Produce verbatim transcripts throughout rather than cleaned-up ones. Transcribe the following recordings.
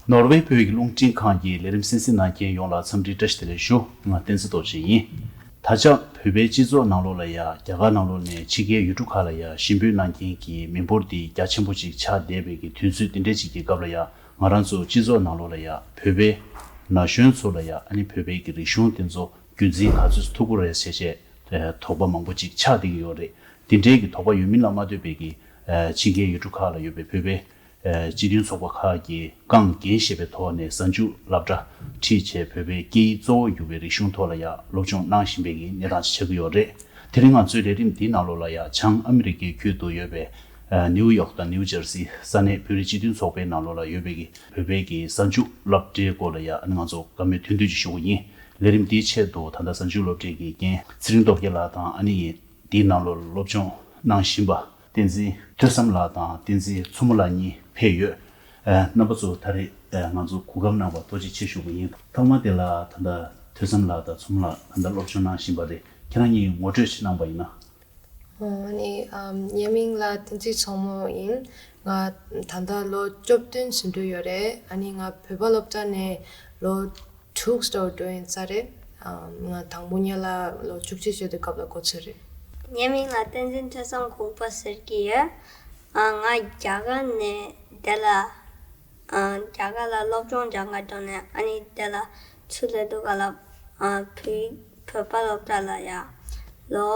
ནོར་ཝེ་བོད་ཀྱི་རླུང་འཕྲིན་ཁང་གི་ལས་རིམ་གསན་གཟིགས་གནང་མཁན་ཡོངས་ལ་འཚམས་འདྲི་བཀྲ་ཤིས་བདེ་ལེགས་ཞུ། ང་བསྟན་འཛིན་རྡོ་རྗེ་ཡིན། ད་ཆ་བོད་པའི་སྤྱི་ཚོགས་ནང་ལོགས་ལ་ཡ། རྒྱ་གར་ནང་ལོགས་ནས་ཕྱི་རྒྱལ་ཡུལ་གྲུ་ཁག་ལ་ཡ་ཞེན་ཕུད་གནང་མཁན་གྱི་མི་འབོར་འདི་རྒྱ་ཆེན་པོ་ཅིག་ཆགས་བསྡད་པའི་གི་དུས་ཚོད་འདི་འདྲའི་ཅིག་གི་སྐབས་ལ་ཡ། ང་རང་ཚོ་སྤྱི་ཚོགས་ནང་ལོགས་ལ་ཡ་བོད་པའི་ན་གཞོན་ཚོ་ལ་ཡ། ཨ་ནི་བོད་པའི་གི་རིག་གཞུང་དེ་ཚོ་རྒྱུན་འཛིན་ག་ཚོད་ཐུབ་ཀྱི་རེད་ཟེར་བྱས། ཨ། དོགས་པ་མང་པོ་ཅིག་ཆགས་བསྡད་ཀྱི་ཡོད་རེད། དེ་འདྲའི་གི་དོགས་པ་ཡོད་མིན་ལ་མ་ལྟོས་པའི་གི། ཨ། ཕྱི་རྒྱལ་ཡུལ་གྲུ་ཁག་ལ་ཡོད་པའི་བོད་པའི། ཨ། སྤྱི་མཐུན་ཚོགས་པ་ཁག་གིས་རྐང་འགན་བཞེས་པའི་ཐོག་ནས་གཟའ་མཇུག་སློབ་གྲྭ་ཁྲིད་བྱས། བོད་པའི་སྐད་ཡིག་གཙོ་བོ་གྱུར་པའི་རིག་གཞུང་ཐོག་ལ་ཡ་སློབ་སྦྱོང་གནང་བཞིན་པའི་གི་གནས་སྟངས་ཅིག་ཆགས་ཀྱི་ཡོད་རེད། དེ་རིང་ང་ཚོའི་ལས་རིམ་འདིའི་ནང་ལོགས་ལ་ཡ་བྱང་ཨ་མི་རི་ཀའི་ཁུལ་དུ་ཡོད་པའི། ཨ། ནིའུ་ཡོག་དང་ནིའུ་ཇར་སི་ས་གནས་བོད་རིགས་སྤྱི་མཐུན་ཚོགས་པའི་ནང་ལོགས་ལ་ཡོད་པའི་གི་བོད་པའི་གི་གཟའ་མཇུག་སློབ་གྲྭའི་སྐོར་ལ་ཡ། ཨ་ནི་ང་ཚོ་བཀའ་མོལ་ཐུང་ཐུང་ཅིག་ཞུ་གི་ཡིན། ལས་རིམ་འདིའི་ཆེད་དུ་ད་ལྟ་གཟའ་མཇུག་སློབ་གྲྭའི་གི་རྒན་ཚེ་རིང་སྟོབས་རྒྱལ་ལགས་དང་། ཨ་ནི་འདིའི་ནང་ལོགས་སློབ་སྦྱོང་གནང་བཞིན་པ་བསྟན་འཛིན་ཐོས་བསམ་ལགས་དང་བསྟན་འཛིན་མཚོ་མོ་ལགས་གཉིས་ཕེབས་ཡོད། ཨ། རྣམ་པ་ཚོ་ད་རེས། ཨ། ང་ཚོ་གོ་སྐབས་གནང་བར་ཐུགས་རྗེ་ཆེ་ཞུ་གི་ཡིན། ཐོག་མ་དེ་ལ་ད་ལྟ་ཐོས་བསམ་ལགས་དང་མཚོ་མོ་ལགས་ད་ལྟ་སློབ་སྦྱོང་གནང་བཞིན་པ་རེད། ཁྱེད་རང་གཉིས་ངོ་སྤྲོད་ཅིག་གནང་པ་ཡིན་ན། ཨ་ནི། ཨམ། ངའི་མིང་ལ་བསྟན་འཛིན་མཚོ་མོ་ཡིན། ང་ད་ལྟ་ལོ་བཅུ་བདུན་ཟིན་འགྲོ་ཡོད་རེད། ཨ་ནི་ང་བོད་པ་སློབ་གྲྭ་ནས་ལོ་དྲུག་ཙམ་འགྲོ་ཡིན་ས་རེད། ཨམ། ང་དང་པོ་ཉིད་ལ་ལོ་བཅུ་གཅིག་བྱས་དུས་སྐབས་ལ་འགོ་ཚུགས་རེད། ངའི་མིང་ལ་བསྟན་འཛིན་ཐོས་བསམ་དགུང་པ་ཟེར་གྱི་ཡོད། ཨ། ང་རྒྱ་གར་ནས་འདི་ལ། ཨ། རྒྱ་གར་ལ་སློབ་སྦྱོང་སྦྱང་ག་འགྲོ་ནས། ཨ་ནི་འདི་ལ་ཚུར་སླེབས་དུས་སྐབས་ལ། ཨ། བོད་བོད་པ་སློབ་གྲྭ་ལ་ཡ་ལོ་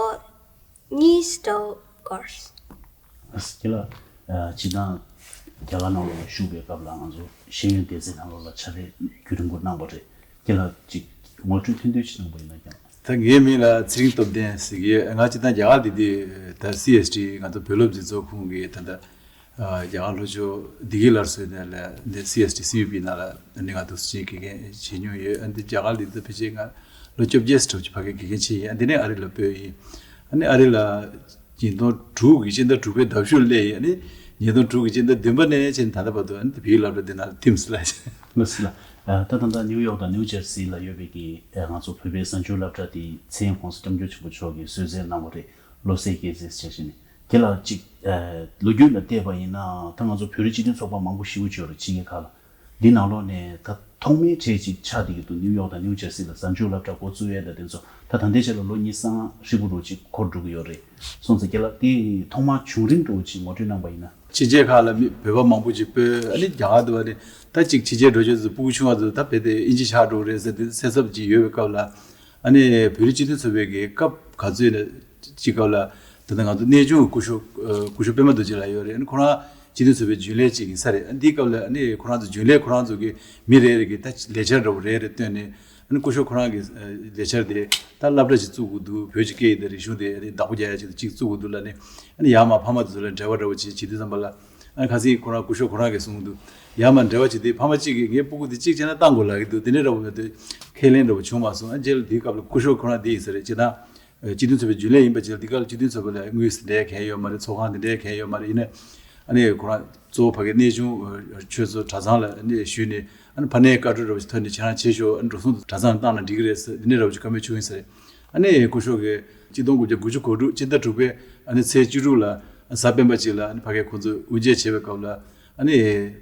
གཉིས་ཙམ་འགོར། ཨ། ཁྱེད་ལ། ཨ། སྤྱིར་བཏང་རྒྱ་གར་ནང་ལོགས་ལ་བཞུགས་པའི་སྐབས་ལ་ང་ཚོ་ཤེས་ཡོན་སྡེ་ཚན་ནང་ལོགས་ལ་ཕྱག་ལས་རྒྱུན་རིང་པོ་གནང་བ་རེད། ཁྱེད་ལ་ཅིག་ངོ་སྤྲོད་ཐུང་ཐུང་ཅིག་གནང་པ་ཡིན་ན་ཀྱང་། ད་ངའི་མིང་ལ་ཚེ་རིང་སྟོབས་ལྡན་ཟེར་གྱི་ཡོད། ང་སྤྱིར་བཏང་རྒྱ་གར་འདི་དུས་ད་སི་ཨེས་ཊི། ང་ཚོ་བོད་སློབ་འཛིན་ཚོགས་ཁོངས་ཀྱི་ད་ལྟ། ཨ། རྒྱ་གར་ལྷོ་ཕྱོགས་བདེ་སྐྱིད་སླར་གསོའི་ནས་ལས་འདི་སི་ཨེས་ཊི་སི་ཡུ་པི་ནང་ལ་འདི་ང་འདུག་སེ་དགེ་རྒན་བྱེད་མྱོང་ཡོད། ཨ། འདི་རྒྱ་གར་འདི་ཚོ་ཕལ་ཆེར་ང་ལོ་བཅོ་བརྒྱད་ཙམ་ཅིག་ཕ་གིར་དགེ་རྒན་བྱས་ཡིན། ཨ། འདི་ནས་ཨ་རི་ལ་སྤོས་ཡིན། ཨ་ནི་ཨ་རི་ལ་ཉིས་སྟོང་དྲུག་གི་སྤྱི་ཟླ་དྲུག་པའི་ཟླ་བཞི་ལ་སླེབས་ཡིན། ཨ་ནི་ཉིས་སྟོང་དྲུག་གི་སྤྱི་ཟླ་བདུན་པ་ནས་བྱས་ནས་ད་ལྟ་བར་དུ། ཨ་ནི་བོད་ཡིག་སློབ་གྲྭ་འདི་ནང་ལ་ཐིམ་སི་ལ། ལགས་སོ་ལགས། ཨ། ད་ད་ལྟ་ནིའུ་ཡོག་དང་ནིའུ་ཇར་སི་ལ་ཡོད་པའི་གི། ཨ། ང་ཚོ་བོད་པའི་གཟའ་མཇུག་སློབ་གྲྭ་དེའི་མཚན་༸གོང་ས་༸སྐྱབས་མགོན་ཆེན་པོ་མཆོག་གིས་གསོལ་སྩལ་གནང་བ་རེད། བློ་གསལ་སྐྱེད་ཚལ་ཟེར་བྱས་ནས། དེ་ལ་ཅིག་ཨ། ལོ་རྒྱུས་ལ་བལྟས་པ་ཡིན་ན། ད་ང་ཚོ་བོད་རིགས་སྤྱི་མཐུན་ཚོགས་པ་མང་པོ་ཞེ་པོ་ཅིག་ཡོད་རེད། ཕྱི་རྒྱལ་ཁག་ལ། འདི་ནང་ལོགས་ནས་ད་ཐོག་མའི་གྲས་ཅིག་ཆགས་བསྡད་ཀྱི་འདུག་ནིའུ་ཡོག་དང་ནིའུ་ཇར་སི་ལ་གཟའ་མཇུག་སློབ་གྲྭ་འགོ་བཙུགས་ཡས་དང་དེ་ཚོ། ད་ད་ལྟའི་ཆ་ལ་ལོ་གཉིས་གསང་ཧྲིལ་པོ་འདྲ་ཅིག་འཁོར་འགྲོ་གི་ཡོད་རེད། སོང་ཙང་ཁྱེད་ལ་དེ་ཐོག་མར་བྱུང་རིམ་འདྲ་ཅིག་ངོ་སྤྲོད་གནང་པ་ཡིན་ན། ཕྱི་རྒྱལ་ཁག་ལ་མི་བོད་པ་མང་པོ་ཅིག་སྤོས། ཨ་ནི་རྒྱ་གར་དུ་བ་ནི་ད་ཅིག་ཕྱི་རྒྱལ་འགྲོ་ཆེད་དུ་སྤུ་གུ་ཆུང་བ་ཚོ་ད་རྦད་དེ་དབྱིན་ཇི་ཆགས་འགྲོ་གི་རེད་ཟེར་དུས་སེམས་འཚབ་ཅིག་ཡོད་པའི་སྐབས་ལ། ཨ་ནི་བོད་རིགས་སྤྱི་མཐུན་ཚོགས་པའི་གི་སྐབས་ག་ཚོད་ནས་ཅིག་སྐབས་ལ། ད་ལྟ་ང་ཚོ་གནས་ཆུང་སྐུ་ཞབས། ཨ། སྐུ་ཞབས་པད་མ་རྡོ་རྗེ་ལགས་ཡོད་རེད། ཨ་ནི་ཁོ་རང་སྤྱི་མཐུན་ཚོགས་པའི་རྒྱུན་ལས་ཅིག་ཡིན་ས་རེད། ཨ། འདིའི་སྐབས་ལ་ཨ་ནི་ཁོ་རང་ཚོ་རྒྱུན་ལས་ཁོ་རང་ཚོ་གི་མི་རེ་རེ་གི་ད་ལས་འཆར་འདྲ་བོ་རེ་རེ་བཏོན་ནས། ཨ་ནི་སྐུ་ཞབས་ཁོ་རང་གི་ལས་འཆར་དེ་ད་སློབ་གྲྭ་ཅིག་བཙུགས་དགོས་འདུག་བོད་ཀྱི་སྐད་ཡིག་དང་རིག་གཞུང་དེ་བདག་པོ་རྒྱག་ཡ་ཅིག་ཅིག་བཙུགས་དགོས་འདུག་ལབ་ནས། ཨ་ནི་ཡར་མར་ཕ་མ་དེ་ཚོ་ལ་འབྲེལ་བ་འདྲ་བོ་ཅིག་བྱེད་དུས་ཙམ་པ་ལ། ཨ། ཁ་སང་ཁོ་རང་སྐུ་ཞབས་ཁོ་རང་གིས་གསུངས་འདུག་ཡར་མར་འབྲེལ་བ་བྱེད་དུས་ཕ་མ་གཅིག་གིས་ངའི་སྤུ་གུ་འདི་གཅིག་བྱས་ན་བཏང་དགོས་ལབ་ཀྱི་འདུག་དེ་འདྲའི་འདྲ་བོ་མེད་དུས་ཁས་ལེན་འདྲ་བོ་བྱུང་མ་སོང་། ཨ། རྗེས་ལ་དེའི་སྐབས་ལ་སྐུ་ཞབས་ཁོ་རང་འདི་ཡིན་ས་རེད། སྤྱིར་བཏང་སྤྱི་མཐུན་ཚོགས་པའི་རྒྱུན་ལས་ཡིན་པ་བྱས། དེའི་སྐབས་ལ་སྤྱི་མཐུན་ཚོགས་པ་ལ་དངུལ་དེ་འདྲའི་གང་ཡང་ཡོད་མ་རེད། ཚོགས་ཁང་དེ་འདྲའི་གང་ཡང་ཡོད་མ་རེད། ཡིན་ན་ཨ་ནི་ཁོ་རང་གཙོ་བོ་ཕ་གིའི་གནས་ཆུང་ཆོས་ཚོགས་གྲྭ་ཚང་ལ་ཨ་ནི་ཞུས་ནས། ཨ་ནི་ཕ་ནས་བཀའ་འཁྲོལ་འདྲ་བོ་ཞིག་ཐོན་ནས་ཁྱེད་རང་བྱེད་ཤོག་ཨ་ནི་འགྲོ་སོང་གྲྭ་ཚང་ལ་བཏང་ན་འགྲིག་གི་རེད་ཟེར། དེ་འདྲའི་འདྲ་བོ་ཞིག་བཀའ་མོལ་བྱུང་ཡིན་ས་རེད། ཨ་ནི་སྐུ་ཞབས་ཀྱིས་གཅིག་སྟོང་དགུ་བརྒྱ་དགུ་བཅུ་གོ་དྲུག་སྤྱི་ཟླ་དྲུག་པའི་ཨ་ནི་ཚེས་བཅུ་དྲུག་ལ་གཟའ་སྤེན་པ་ཅིག་ལ་ཨ་ནི་ཕ་གིར་ཁོང་ཚོས་དབུ་འབྱེད་བྱེད་པའི་སྐབས་ལ། ཨ་ནི་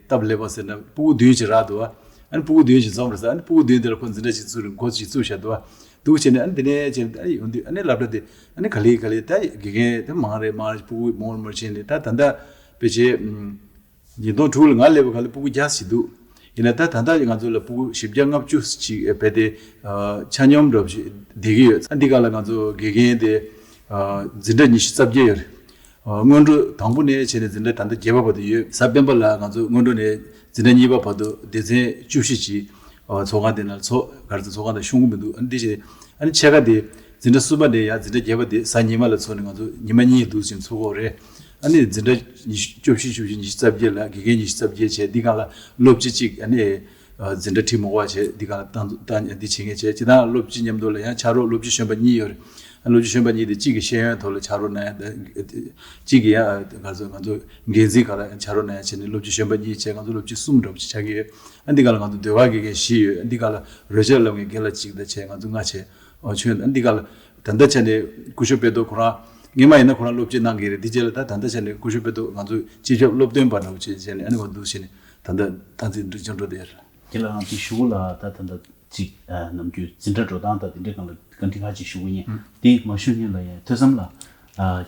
སྟབས་ལེགས་པ་ཟེར་ན་སྤུ་གུ་བདུན་ཅིག་རག་འདུག་ཨ་ནི་སྤུ་གུ་བདུན་དེ་ལ་ཁོ་འཛིན་གྲྭ་ཅིག་བཙུགས་རེད། འགོ་ཅིག་བཙུགས་བཞག་འདུག་འདུག་བྱས་ནས་ཨ་ནི་དེ་ནས་བྱས་ནས་ཨ་ནི་དེ་ནས་བྱས་ནས་ཨ་ནི་ཡོང་དུས། ཨ་ནི་སློབ་གྲྭ་དེ་ཨ་ནི་ག་ལེ་ག་ལེ་ད་དགེ་རྒན་དེ་མང་རེ་མང་རེ་སྤུ་གུ་མང་རུ་མང་རུ་ཕྱིན་ནས། ད་ད་ལྟ་ཕལ་ཆེར་ཉིས་སྟོང་དྲུག་ལ་ང་སླེབས་པའི་སྐབས་ལ་སྤུ་གུ་བརྒྱ་ཞིག་འདུག་ཡིན་ན་ད་ད་ལྟ་ང་ཚོ་ལ་སྤུ་གུ་བཞི་བརྒྱ་ལྔ་བཅུ་ཅིག་རྦད་དེ་ཆ་སྙོམས་འདྲ་བོ་ཞིག་བསྡད་ཀྱི་ཡོད། ཨ། འདི་ག་ལ་ང་ཚོ་དགེ་རྒན་དེ་འཛིན་གྲྭ་ཉི་ཤུ་རྩ་བརྒྱད་ཡོད་རེད། སྔོན་འགྲོ་དང་པོ་ནས་བྱས་ནས་འཛིན་གྲྭ་ད་ལྟ་བརྒྱད་པ་བར་དུ་ཡོད། གཟའ་སྤེན་པ་ལ་ང་ཚོ་སྔོན་འགྲོ་ནས་འཛིན་གྲྭ་གཉིས་པ་བར་དུ་སྡེ་ཚན་བཅུ་བཞི་ཅིག་ཚོགས་ཁང་དེ་ནང་ཚོགས། ག་རེ་ཟེར། ཚོགས་ཁང་དང་ཤོང་གི་མི་འདུག་ཨ་ནི་འདི་བྱས། ཨ་ནི་ཕྱེད་ཀ་དེ་འཛིན་གྲྭ་གསུམ་པ་ནས་ཡར་འཛིན་གྲྭ་བརྒྱད་པ་དེ་གཟའ་ཉི་མ་ལ་ཚོགས་ནས་ང་ཚོ་ཉི་མ་གཉིས་འདུག་སེ་ཚོགས་ཀྱི་ཡོད་རེད། ཨ་ནི་འཛིན་གྲྭ་ཉི་ཤུ་བཅུ་བཞི་བཅུ་བཞི་ཉི་ཤུ་རྩ་བརྒྱད་ལ་དགེ་རྒན་ཉི་ཤུ་རྩ་བརྒྱད་བྱས། འདི་སྒང་ལ་སློབ་སྤྱི་གཅིག་ཨ་ནི་འཛིན་གྲྭ་ཁྲིད་མི་དགོས་པ་བྱས། འདི་སྒང་ལ་བཏང་བཏང་འདི་བྱེད་མཁན་བྱས། སྤྱིར་བཏང་སློབ་སྤྱི་མཉམ་དུ་ལ་ཡང་ཕྱག་རོགས་སློབ་སྤྱི་གཞོན་པ་གཉིས་ཡོད་རེད། ཨ། སློབ་སྤྱི་གཞོན་པ་གཉིས་དེ་གཅིག་གིས་ཤེས་ཡོན་ཐོག་ལ་ཕྱག་རོགས་གནང་ཡ་དང་། གཅིག་གིས་ཡང་ག་ཚོད་ང་ཚོ་འགན་འཛིན་སྒང་ལ་ཕྱག་རོགས་གནང་ཡ་བྱས་ནས། སློབ་སྤྱི་གཞོན་པ་གཉིས་བྱས་ང་ཚོ་སློབ་སྤྱི་གསུམ་འདྲ་བོ་ཅིག་ཆགས་ཀྱི་ཡོད། ཨ། འདི་སྒང་ལ་ང་ཚོ་ཟློས་གར་དགེ་རྒན་བཞི་ཡོད། ཨ། འདི་སྒང་ལ་རོལ་ཆ་སློབ་མཁན་རྒན་ལགས་གཅིག་དང་བྱས་ང་ཚོ་ལྔ་བྱས། ཨོ། ཁྱོད། ཨ། འདི་སྒང་ལ་ད་ལྟ་ཆ་ནས་སྐུ་ཞབས་དཔེ་ཐོག་ཁོ་རང་སྔོན་མ་ཡིན་ན་ཁོ་རང་སློབ་སྤྱི་གནང་གི་རེད། འདི་རྗེས་ལ་ད་ད་ལྟ་ཆ་ནས་སྐུ་ཞབས་དཔེ་ཐོག་ང་ཚོ་སྤྱི་ཁྱབ་སློབ་སྟོན་པ་འདྲ་བོ་བྱས་བྱས་ནས། ཨ་ནི་ང་འདུག་བྱས་ནས་ ད་ལྟ་སྟངས་འཛིན་འགྲོ་ཅང་འགྲོ་དེར། ཁྱེད་ལ་ང་དེ་ཞུ་གུ་ལ་ད་ད་ལྟ་ཅིག་ནམ་རྒྱུན་འཛིན་གྲྭ་འགྲོ་སྟངས་དང་དེ་འདྲའི་སྒང་ལ་བཀའ་འདྲི་ཁག་ཅིག་ཞུ་གི་ཡིན། དེ་མ་ཞུ་སྔོན་ལ་ཡང་ཐོས་བསམ་ལ།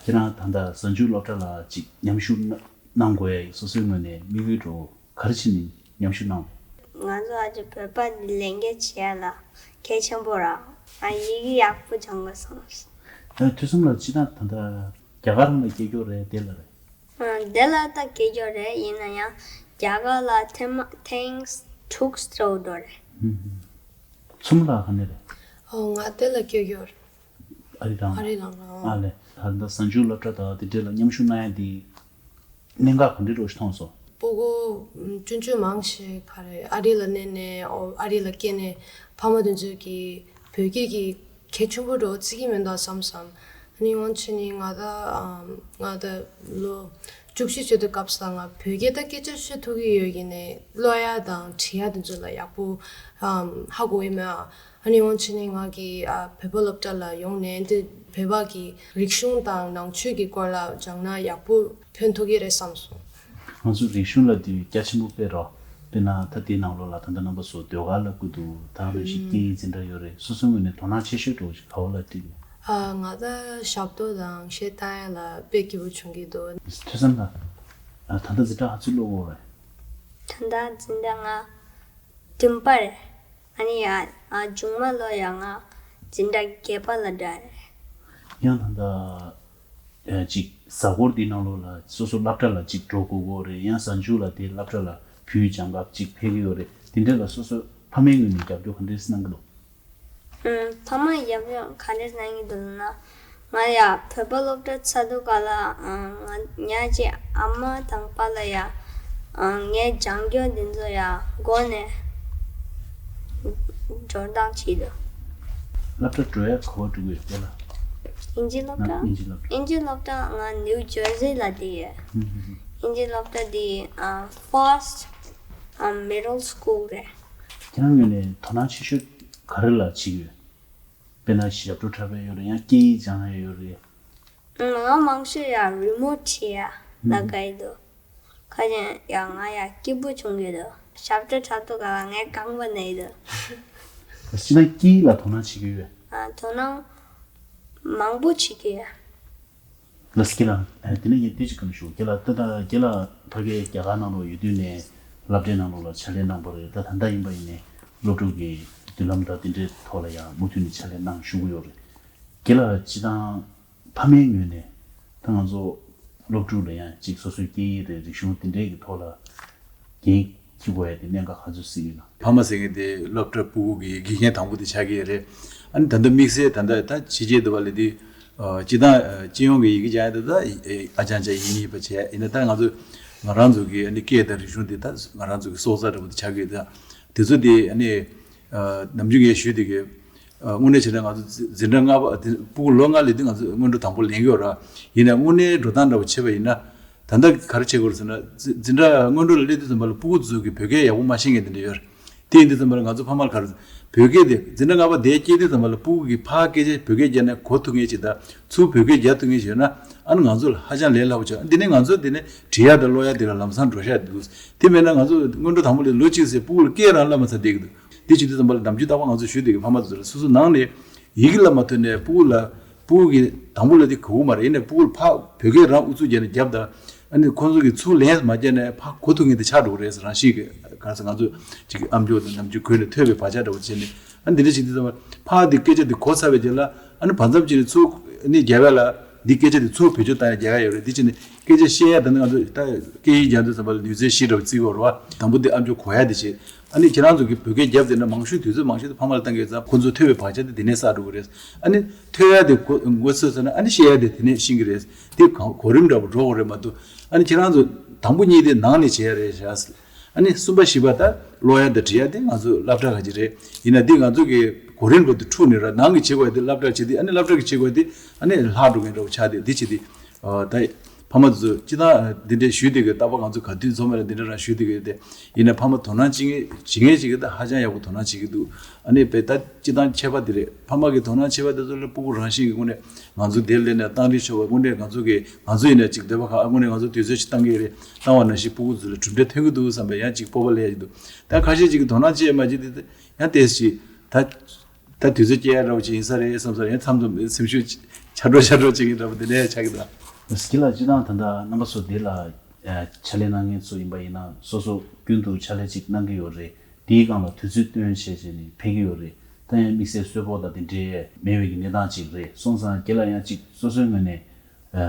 ཁྱེད་རང་ད་ལྟ་གཟའ་མཇུག་སློབ་གྲྭ་ལ་ཅིག་མཉམ་ཞུགས་གནང་དགོས་ཡ་ཡིན། སོ་སོའི་ངོས་ནས་དམིགས་ཡུལ་འགྲོ་ག་རེ་བྱས་ནས་མཉམ་ཞུགས་གནང་། ང་ཚོ་ཨ་ཅེ་བོད་པ་འདི་ལས་འགན་བྱེད་ཡ་ལ་གལ་ཆེན་པོ་ར། ང་ཡི་གེ་ཡག་པོ་སྦྱང་དགོས་བསམ། ཐོས་བསམ་ལ་སྤྱིར་བཏང་ད་ལྟ་རྒྱ་གར་ལ་སྐྱེས་རྒྱུ་རེད་དེ་ལ་རེད། ཨ། དེ་ལ་ད་སྐྱེས་རྒྱུ་རེད། ཡིན་ན་ཡང་རྒྱ་གར་ལ་ཐེངས་མ་ཐེངས་དྲུག་སྤྲོ་འགྲོ་རེད། ཚུམ་ལ་ག་ནས་རེད། ཨོ་ང་དེ་ལ་སྐྱེས་རྒྱུ་རེད། ཨ་རི་རང་། ཨ་རི་རང་རང་། ཨ་ལས། ད་ལྟ་གཟའ་མཇུག་སློབ་གྲྭ་དང་དེ་འདྲས་ལ་མཉམ་ཞུགས་གནང་ཡ་དེ་གནད་འགག་ག་འདྲས་འདྲ་ཞིག་མཐོང་སོང་། སྤུ་གུ་ཆུང་ཆུང་མང་ཞིག་ག་རེ་ཨ་རི་ལ་གནས་ནས། ཨོ་ཨ་རི་ལ་སྐྱེས་ནས་ཕ་མ་དེ་ཚོས་ཀྱི་བོད་སྐད་ཀྱི་གལ་ཆེན་པོ་འགྲོ་བརྩི་གི་མི་འདུག་བསམ་བསམ། ཨ་ནི་འོན་ཆེ་ནི་ང་ད་ང་ད་ལོ་བཅུ་བཞི་བྱེད་དུས་སྐབས་སུ་ང་བོད་སྐད་ད་སྐད་ཆ་བཤད་ཐུབ་ཀྱི་ཡོད་ཀྱི་ནས་ཀློག་ཡ་དང་འབྲི་ཡ་དེ་ཚོ་ལ་ཡག་པོ་ཧ་གོ་གི་མེད། ཨ་ནི་འོན་ཆེ་ནི་ང་གི་ཨ་བོད་པ་སློབ་གྲྭ་ལ་ཡོང་ནས་འདི་བོད་པ་གི་རིག་གཞུང་དང་ནང་ཆོས་ཀྱི་སྐོར་ལ་སྦྱང་ན་ཡག་པོ་ཕན་ཐོགས་ཀྱི་རེད་བསམ་སོང་། ང་ཚོ་རིག་གཞུང་ལ་དེ་རྒྱ་ཆེན་པོ་སྤེལ་རོགས། དཔེར་ན་ད་དེའི་ནང་ལོགས་ལ་ད་ལྟ་རྣམ་པ་ཚོ་ཟློས་གར་ལབ་ཀྱི་འདུག་ད་རེ་ཞིག་སྐད་ཡིག་འཛིན་གྲྭ་ཡོད་རེད། སོ་སོའི་ངོས་ནས་དོ་སྣང་ཆེ་ཤོས་འདྲ་བོ་ཞིག་ག་བ་ལ་སྤྲད་ཡོད། ཨ་ང་ད་ཞབས་ཏོག་དང་གཞས་བཏང་ཡ་ལ་དཔེ་སྐྱིད་པོ་བྱུང་གི་འདུག་ཐོས་བསམ་ལ། ཨ་ད་ལྟ་འཛིན་གྲྭ་ག་ཚོད་སློབ་ཡོད་རེད། ད་ལྟ་འཛིན་གྲྭ་ང་བདུན་པ་རེད། ཨ་ནི་ཡ་ཨ་མཇུག་མ་ལོ་ཡ་ང་འཛིན་གྲྭ་བརྒྱད་པ་ལ་འགྲོ་ཡ་རེད། ཡང་ད་ལྟ་ཨ་ཅིག་གཟའ་འཁོར་འདིའི་ནང་ལོགས་ལ་སོ་སོ་སློབ་གྲྭ་ལ་ཅིག་འགྲོ་དགོས་ཀྱི་ཡོད་རེད། ཡང་གཟའ་མཇུག་ལ་དེ་སློབ་གྲྭ་ལ་བུ་སྦྱང་ག་ཅིག་ཕེབས་ཀྱི་ཡོད་རེད། དེ་འདྲ་ལ་སོ་སོ་ཕ་མའི་ངོས་ནས་རྒྱབ་སྐྱོར་ག་འདྲས་གནང་གི་འདུག་ཨུམ། ཕ་མ་རྒྱབ་སྐྱོར་ག་འདྲས་གནང་གི་འདུག་ལབ་ན། ང་ཡ་བོད་པ་སློབ་གྲྭ་ཚར་དུས་སྐབས་ལ་ཨ་ང་ཉག་ཅིག་ཨ་མ་དང་པ་ལ་ཡ་ཨ་ངའི་སྦྱང་སྐྱོར་འདི་ཚོ་ཡ་འགོ་ནས་འབྱོར་སྟངས་བྱེད་དུ། སློབ་གྲྭ་འགྲོ་ཡ་ག་བ་འགྲོ་གི་ཡོད་དེ་ལ། ཨིན་ཇི་སློབ་ན་གྲྭ། ཨིན་ཇི་སློབ་གྲྭ། ཨིན་ཇི་སློབ་གྲྭ་ང་ནིའུ་ཇར་སི་ལ་བསྡད་ཡོད། ཨིན་ཇི་སློབ་གྲྭ་འདི་ཨ་first ཨ་middle school རེད། ཁྱེད་རང་ངོས་ནས་དོ་སྣང་ཆེ་ཤོས་ག་རེ་ལ་བྱེད་ཀྱི་ཡོད། དཔེར་ན་ཞབས་བྲོ་འཁྲབ་ཡ་ཡོད་རེད། ཡང་སྐད་ཡིག་སྦྱང་ཡ་ཡོད་རེད། ང་མང་ཤོས་ཡ་རི་མོ་བྲིས་ཡ་ལ་དགའ་ཡི་འདུག་ཁ་ཅན་ཡ་ང་ཡ་སྐྱིད་པོ་བྱུང་གི་འདུག་ཞབས་བྲོ་འཁྲབ་དུས་སྐབས་ལ་ངས་རྐང་པ་ན་ཡི་འདུག་སྤྱིར་ན་སྐད་ཡིག་ལ་དོ་སྣང་བྱེད་ཀྱི་ཡོད། ཨ་དོ་སྣང་མང་པོ་བྱེད་ཀྱི་ཡ། ལགས་སོ། ཁྱེད་ལ་དེ་ནས་ངས་ལྟོས་ཅིག་བཀའ་འདྲི་ཞུ། ཁྱེད་ལ་ད་ལྟ་ཁྱེད་ལ་ཕ་གིའི་རྒྱ་གར་ནང་ལོགས་ཡོད་དུས་ནས་སློབ་གྲྭའི་ནང་ལོགས་ལ་ཕྱག་ལས་གནང་པ་རེད། ད་ད་ལྟ་ཡིན་པ་ཡིན་ནའི་སློབ་ཕྲུག་གི་མདུན་ལམ་དང་དེ་འདྲའི་ཐོག་ལ་ཡང་མུ་མཐུད་ནས་ཕྱག་ལས་གནང་བཞུགས་ཀྱི་ཡོད་རེད། ཁྱེད་ལ་སྤྱིར་བཏང་ཕ་མའི་ངོས་ནས་ད་ང་ཚོ་སློབ་ཕྲུག་ལ་ཡང་ཅིག་སོ་སོའི་སྐད་ཡིག་རེད། རིག་གཞུང་དེ་འདྲའི་གི་ཐོག་ལ་འགན་འཁྱེར་དགོས་ཡ་དེ་གནད་འགག་ག་ཚོད་ཅིག་ཡིན་ན། ཕ་མ་ཟེར་མཁན་དེ་སློབ་གྲྭ་ཕྲུ་གུ་གི་དགེ་རྒན་དང་པོ་དེ་ཆགས་ཀྱི་རེད། ཨ་ནི་ད་ལྟ་དམིགས་བསལ་ད་ལྟ་ད་ཕྱི་རྒྱལ་དུ་བ་ལས་དེ་ཨ་སྤྱིར་བཏང་ཨ་སྤྱི་ཡོངས་ཀྱི་ཡི་གེ་སྦྱང་ཡ་དེ་ད་ཨ་ཅང་ཅང་ཡིན་ཡིན་པ་བྱས། ཡིན་ན་ད་ང་ཚོ་ང་རང་ཚོ་གི་ཨ་ནི་སྐད་དང་རིག་གཞུང་དེ་ད་ང་རང་ཚོ་གི་སྲོག་རྩ་འདྲ་པོ་དེ་ཆགས་ཀྱི་ཡོད། ད་དེ་ཚོ་དེ་ཨ་ནི་ཨ་ནམ་རྒྱུན་ངས་ཞུས་དེ་གི། ཨ་དངོས་གནས་བྱས་ན་ང་ཚོ་འཛིན་འཛིན་གྲྭ་ལྔ་པ་དེ་ཕྲུ་གུ་ལོ་ལྔ་སླེབས་དུས་ང་ཚོ་སྔོན་འགྲོ་དང་པོ་ལེན་གྱི་ཡོད་ར། ཡིན་ནའི་དངོས་གནས་འགྲོ་སྟངས་འདྲ་པོ་བྱས་པ་ཡིན་ན། ད་ལྟ་ག་རེ་བྱེད་དགོས་རེད་ཟེར་ན། འཛིན་འཛིན་གྲྭ་སྔོན་འགྲོ་ལ་སླེབས་དུས་ཙམ་པ་ལ་ཕྲུ་གུ་ཚོ་གིས་བོད་སྐད་ཡག་པོ་མ་ཤེས་མཁན་དེ་འདྲ་ཡོད་རེད། དེ་ཡིན་དུས་ཙམ་པ་ལ་ང་ཚོ་ཕ་མ་ལ་ག་རེ། བོད་སྐད་དེ་འཛིན་གྲྭ་ལྔ་པ་དེ་སྐྱེས་དུས་ཙམ་པ་ལ་ཕྲུ་གུ་གིས་ཕར་སྐད་ཆ་བོད་སྐད་བརྒྱབ་ནས་གོ་ཐུབ་མཁན་ཞིག་དང་ཚུར་བོད་སྐད་རྒྱག་ཐུབ་མཁན་ཞིག་ཡོད་ན། ཨ་ནི་ང་ཚོ་ལ་ཧ་ཅང་ལས་སླ་པོ་ཆགས། འདི་ནས་ང་ཚོ་འདི་ནས་བྲིས་ཡ་དང་ཀློག་ཡ་འདི་ལ་ལམ་སང་འགྲོ་ཤག་འདུག་དེ་མེད་ན་ང་ཚོ་སྔོན་འགྲོ་དང་པོ་ལས་ལོ་གཅིག་ཙམ་ཕྲུ་གུ་ལ་སྐད་རང་བསླབ་མ་ཚར་བསྡད་ཀྱི་འདུག་དེ་བྱེད་དུས་ཙམ་པ་ལ་ནམ་རྒྱུན་རྟག་པར་ང་ཚོ་ཞུ་བསྡད་ཀྱི་ཕ་མ་ཚོ་ལ་སོ་སོ་ནང་ནས་ཡི་གེ་བསླབ་མ་ཐུབ་ནས་ཕྲུ་གུ་ལ་ཕྲུ་གུ་གི་དང་པོ་ལ་དེ་གོ་གི་མ་རེད། ཡིན་ནའི་ཕྲུ་གུ་ལ་ཕར་བོད་སྐད་རང་ཨུ་ཚུགས་བརྒྱབ་ནས་བརྒྱབ་ད། ཨ་ནི་ཁོང་ཚོ་གིས་ཚུར་ལན་མ་བརྒྱབ་ནས་ཕར་གོ་ཐུབ་མཁན་དེ་ཆགས་འགྲོ་གི་རེད་ཟེར་རང་བཞིན་གྱི་གང་ཟེར་ང་ཚོ་ཅིག་ཨམ་ཅོག་དང་ནམ་རྒྱུན་གོས་ནས་ཐོས་པའི་བག་ཆགས་འདྲ་བོ་བྱས་ནས། ཨ་ནི་འདི་འདྲ་བྱེད་དུས་ཙམ་པ་ཕར་འདི་སྐད་ཆ་འདི་གོ་ཚར་བའི་རྗེས་ལ་ཨ་ནི་བར་མཚམས་ཅིག་ནས་ཚུར་ཨ་ནི་རྒྱབ་ཡ་ལ་འདི་སྐད་ཆ་འདི་ཚུར་བེད་སྤྱོད་བཏང་ཡ་རྒྱག་ཡ་ཡོད་རེད། འདི་བྱས་ནས་སྐད་ཆ་བཤད་ཡ་ད་ནི་ང་ཚོ་ད་སྐད་ཡིག་སྦྱང་དུས་ཙམ་པ་ལ་ནུས་རྩལ་བཞི་འདྲ་བོ་བརྩི་དགོས་རེད་བ། དང་པོ་འདི་ཨམ་ཅོག་གོ་ཡ་འདི་བྱེད། ཨ་ནི་ཁྱེད་རང་ཚོ་གིས་བོད་སྐད་བརྒྱབ་བསྡད་ན་མང་ཤོས་དུས་ཚོད་མང་ཤོས་དུ་ཕ་མ་ལ་བཏང་གི་ཡོད་ཙང་ཁོང་ཚོ་ཐོས་པའི་བག་ཆགས་དེ་འདི་ནས་བསགས་འགྲོ་གི་རེད། ཨ་ནི་ཐོས་ཡ་དེ་གོ་གོ་ཚོད་ཟེར་ན་ཨ་ནི་བཤད་ཡ་དེ་དེ་ནས་ཤེས་ཀྱི་རེད། དེ་གང་གོ་རིམ་འདྲ་པོ་འགྲོ་དགོས་རེད་མ་གཏོགས། ཨ་ནི་ཁྱེད་རང་ཚོ་དང་པོ་གཉིས་དེ་ནང་ནས་བྱེད་ཡ་རེད་ཤག་ཨ་ནི་གསུམ་པ་བཞི་པ་ད་ཀློག་ཡ་དང་འབྲི་ཡ་དེ་ང་ཚོ་སློབ་གྲྭ་ག་ཅིག་རེད། ཡིན་ན་འདི་ང་ཚོ་གི་གོ་རིམ་འགྲོ་དུས་འཁྲུག་ནས་ར་ནང་གི་བྱེད་དགོས་ཡ་དེ་སློབ་གྲྭར་བྱེད་དེ་ཨ་ནི་སློབ་གྲྭ་གི་བྱེད་དགོས་ཡ་དེ་ཨ་ནི་ལྷག་འགྲོ་མཁན་འདྲ་པོ་ཆགས་དེ་འདི་བྱེད་དེ། ཨ་ད། ཕ་མ་དེ་ཚོ་སྤྱི་བཏང་འདི་འདྲའི་ཞུས་བསྡད་ཀྱི། རྟག་པར་ང་ཚོ་ག་དུས་འཛོམས་པ་ལ་འདི་འདྲ་རང་ཞུས་བསྡད་ཀྱི་ཡོད་དེ། ཡིན་ན་ཕ་མ་དོ་སྣང་བྱེད་མཁན་བྱེད་མཁན་ཞིག་གིས་ད་ཧ་ཅང་ཡག་པོ་དོ་སྣང་བྱེད་ཀྱི་འདུག་ཨ་ནི་དཔེ་ད་སྤྱི་བཏང་ཁྱད་པར་འདི་རེད། ཕ་མ་གི་དོ་སྣང་བྱེད་པ་དེ་ཚོ་ལ་སྤུ་གུ་རང་བཞིན་གྱི་སྒོ་ནས་ང་ཚོ་དེར་སླེབས་ནས་བཏང་རིན་ཆོག་པ། དངོས་གནས་ང་ཚོ་གི་ང་ཚོ་ཡིན་ན་ཅིག་འདོད་པ་ཁ། ཨ་དངོས་གནས་ང་ཚོ་དུས་ཚོད་ཅིག་བཏང་གི་རེད། བཏང་བ་ནང་བཞིན་སྤུ་གུ་ཚོ་ལ་གྲུབ་འབྲས་ཐོན་གྱི་འདུག་བསམ་པའི་ཡང་ཅིག་སྤོབས་པ་སླེབས་ཀྱི་འདུག་ད་ཁ་ཤས་ཅིག་གིས་དོ་སྣང་བྱེད་མ་བྱེད་དེ་ཡང་ཏོག་ཙམ་ད། ད་དུས་ཚོད་སྐྱེལ་ཡ་འདྲ་བོ་ཅིག་ཡིན་ས་རེད་བསམ་ས་རེད། མཚམས་མཚམས་སེམས་ཤུགས་ཆག་འགྲོ་ཆག་འགྲོ་བྱེད་ཀྱི་འདྲ་བོ་དེ་འདྲ་ཡང་ཆགས་ཀྱི་འདུག་སྐྱིད་ལ་སྤྱི་བཏང་ད་ལྟ་རྣམ་པ་ཚོ་འདི་ལ་ཨ་ཕྱག་ལས་གནང་མཁན་ཚོ་ཡིན་པ་ཡིན་ན་སོ་སོ་ཀུན་ཏུ་ཕྱག་ལས་ཅིག་གནང་གི་ཡོད་རེད། དེའི་སྒང་ལ་དུས་ཚོད་བཏོན་བྱས་བྱས་ནས་ཕེབས་ཀྱི་ཡོད་རེད། ད་ཡང་དམིགས་བསལ་གསོལ་ཕོགས་དང་དེ་འདྲའི་མེད་པའི་གི་གནས་སྟངས་ཅིག་རེད། སོང་ཙང་སྐྱིད་ལ་ཡང་ཅིག་སོ་སོའི་ངོས་ནས་ཨ་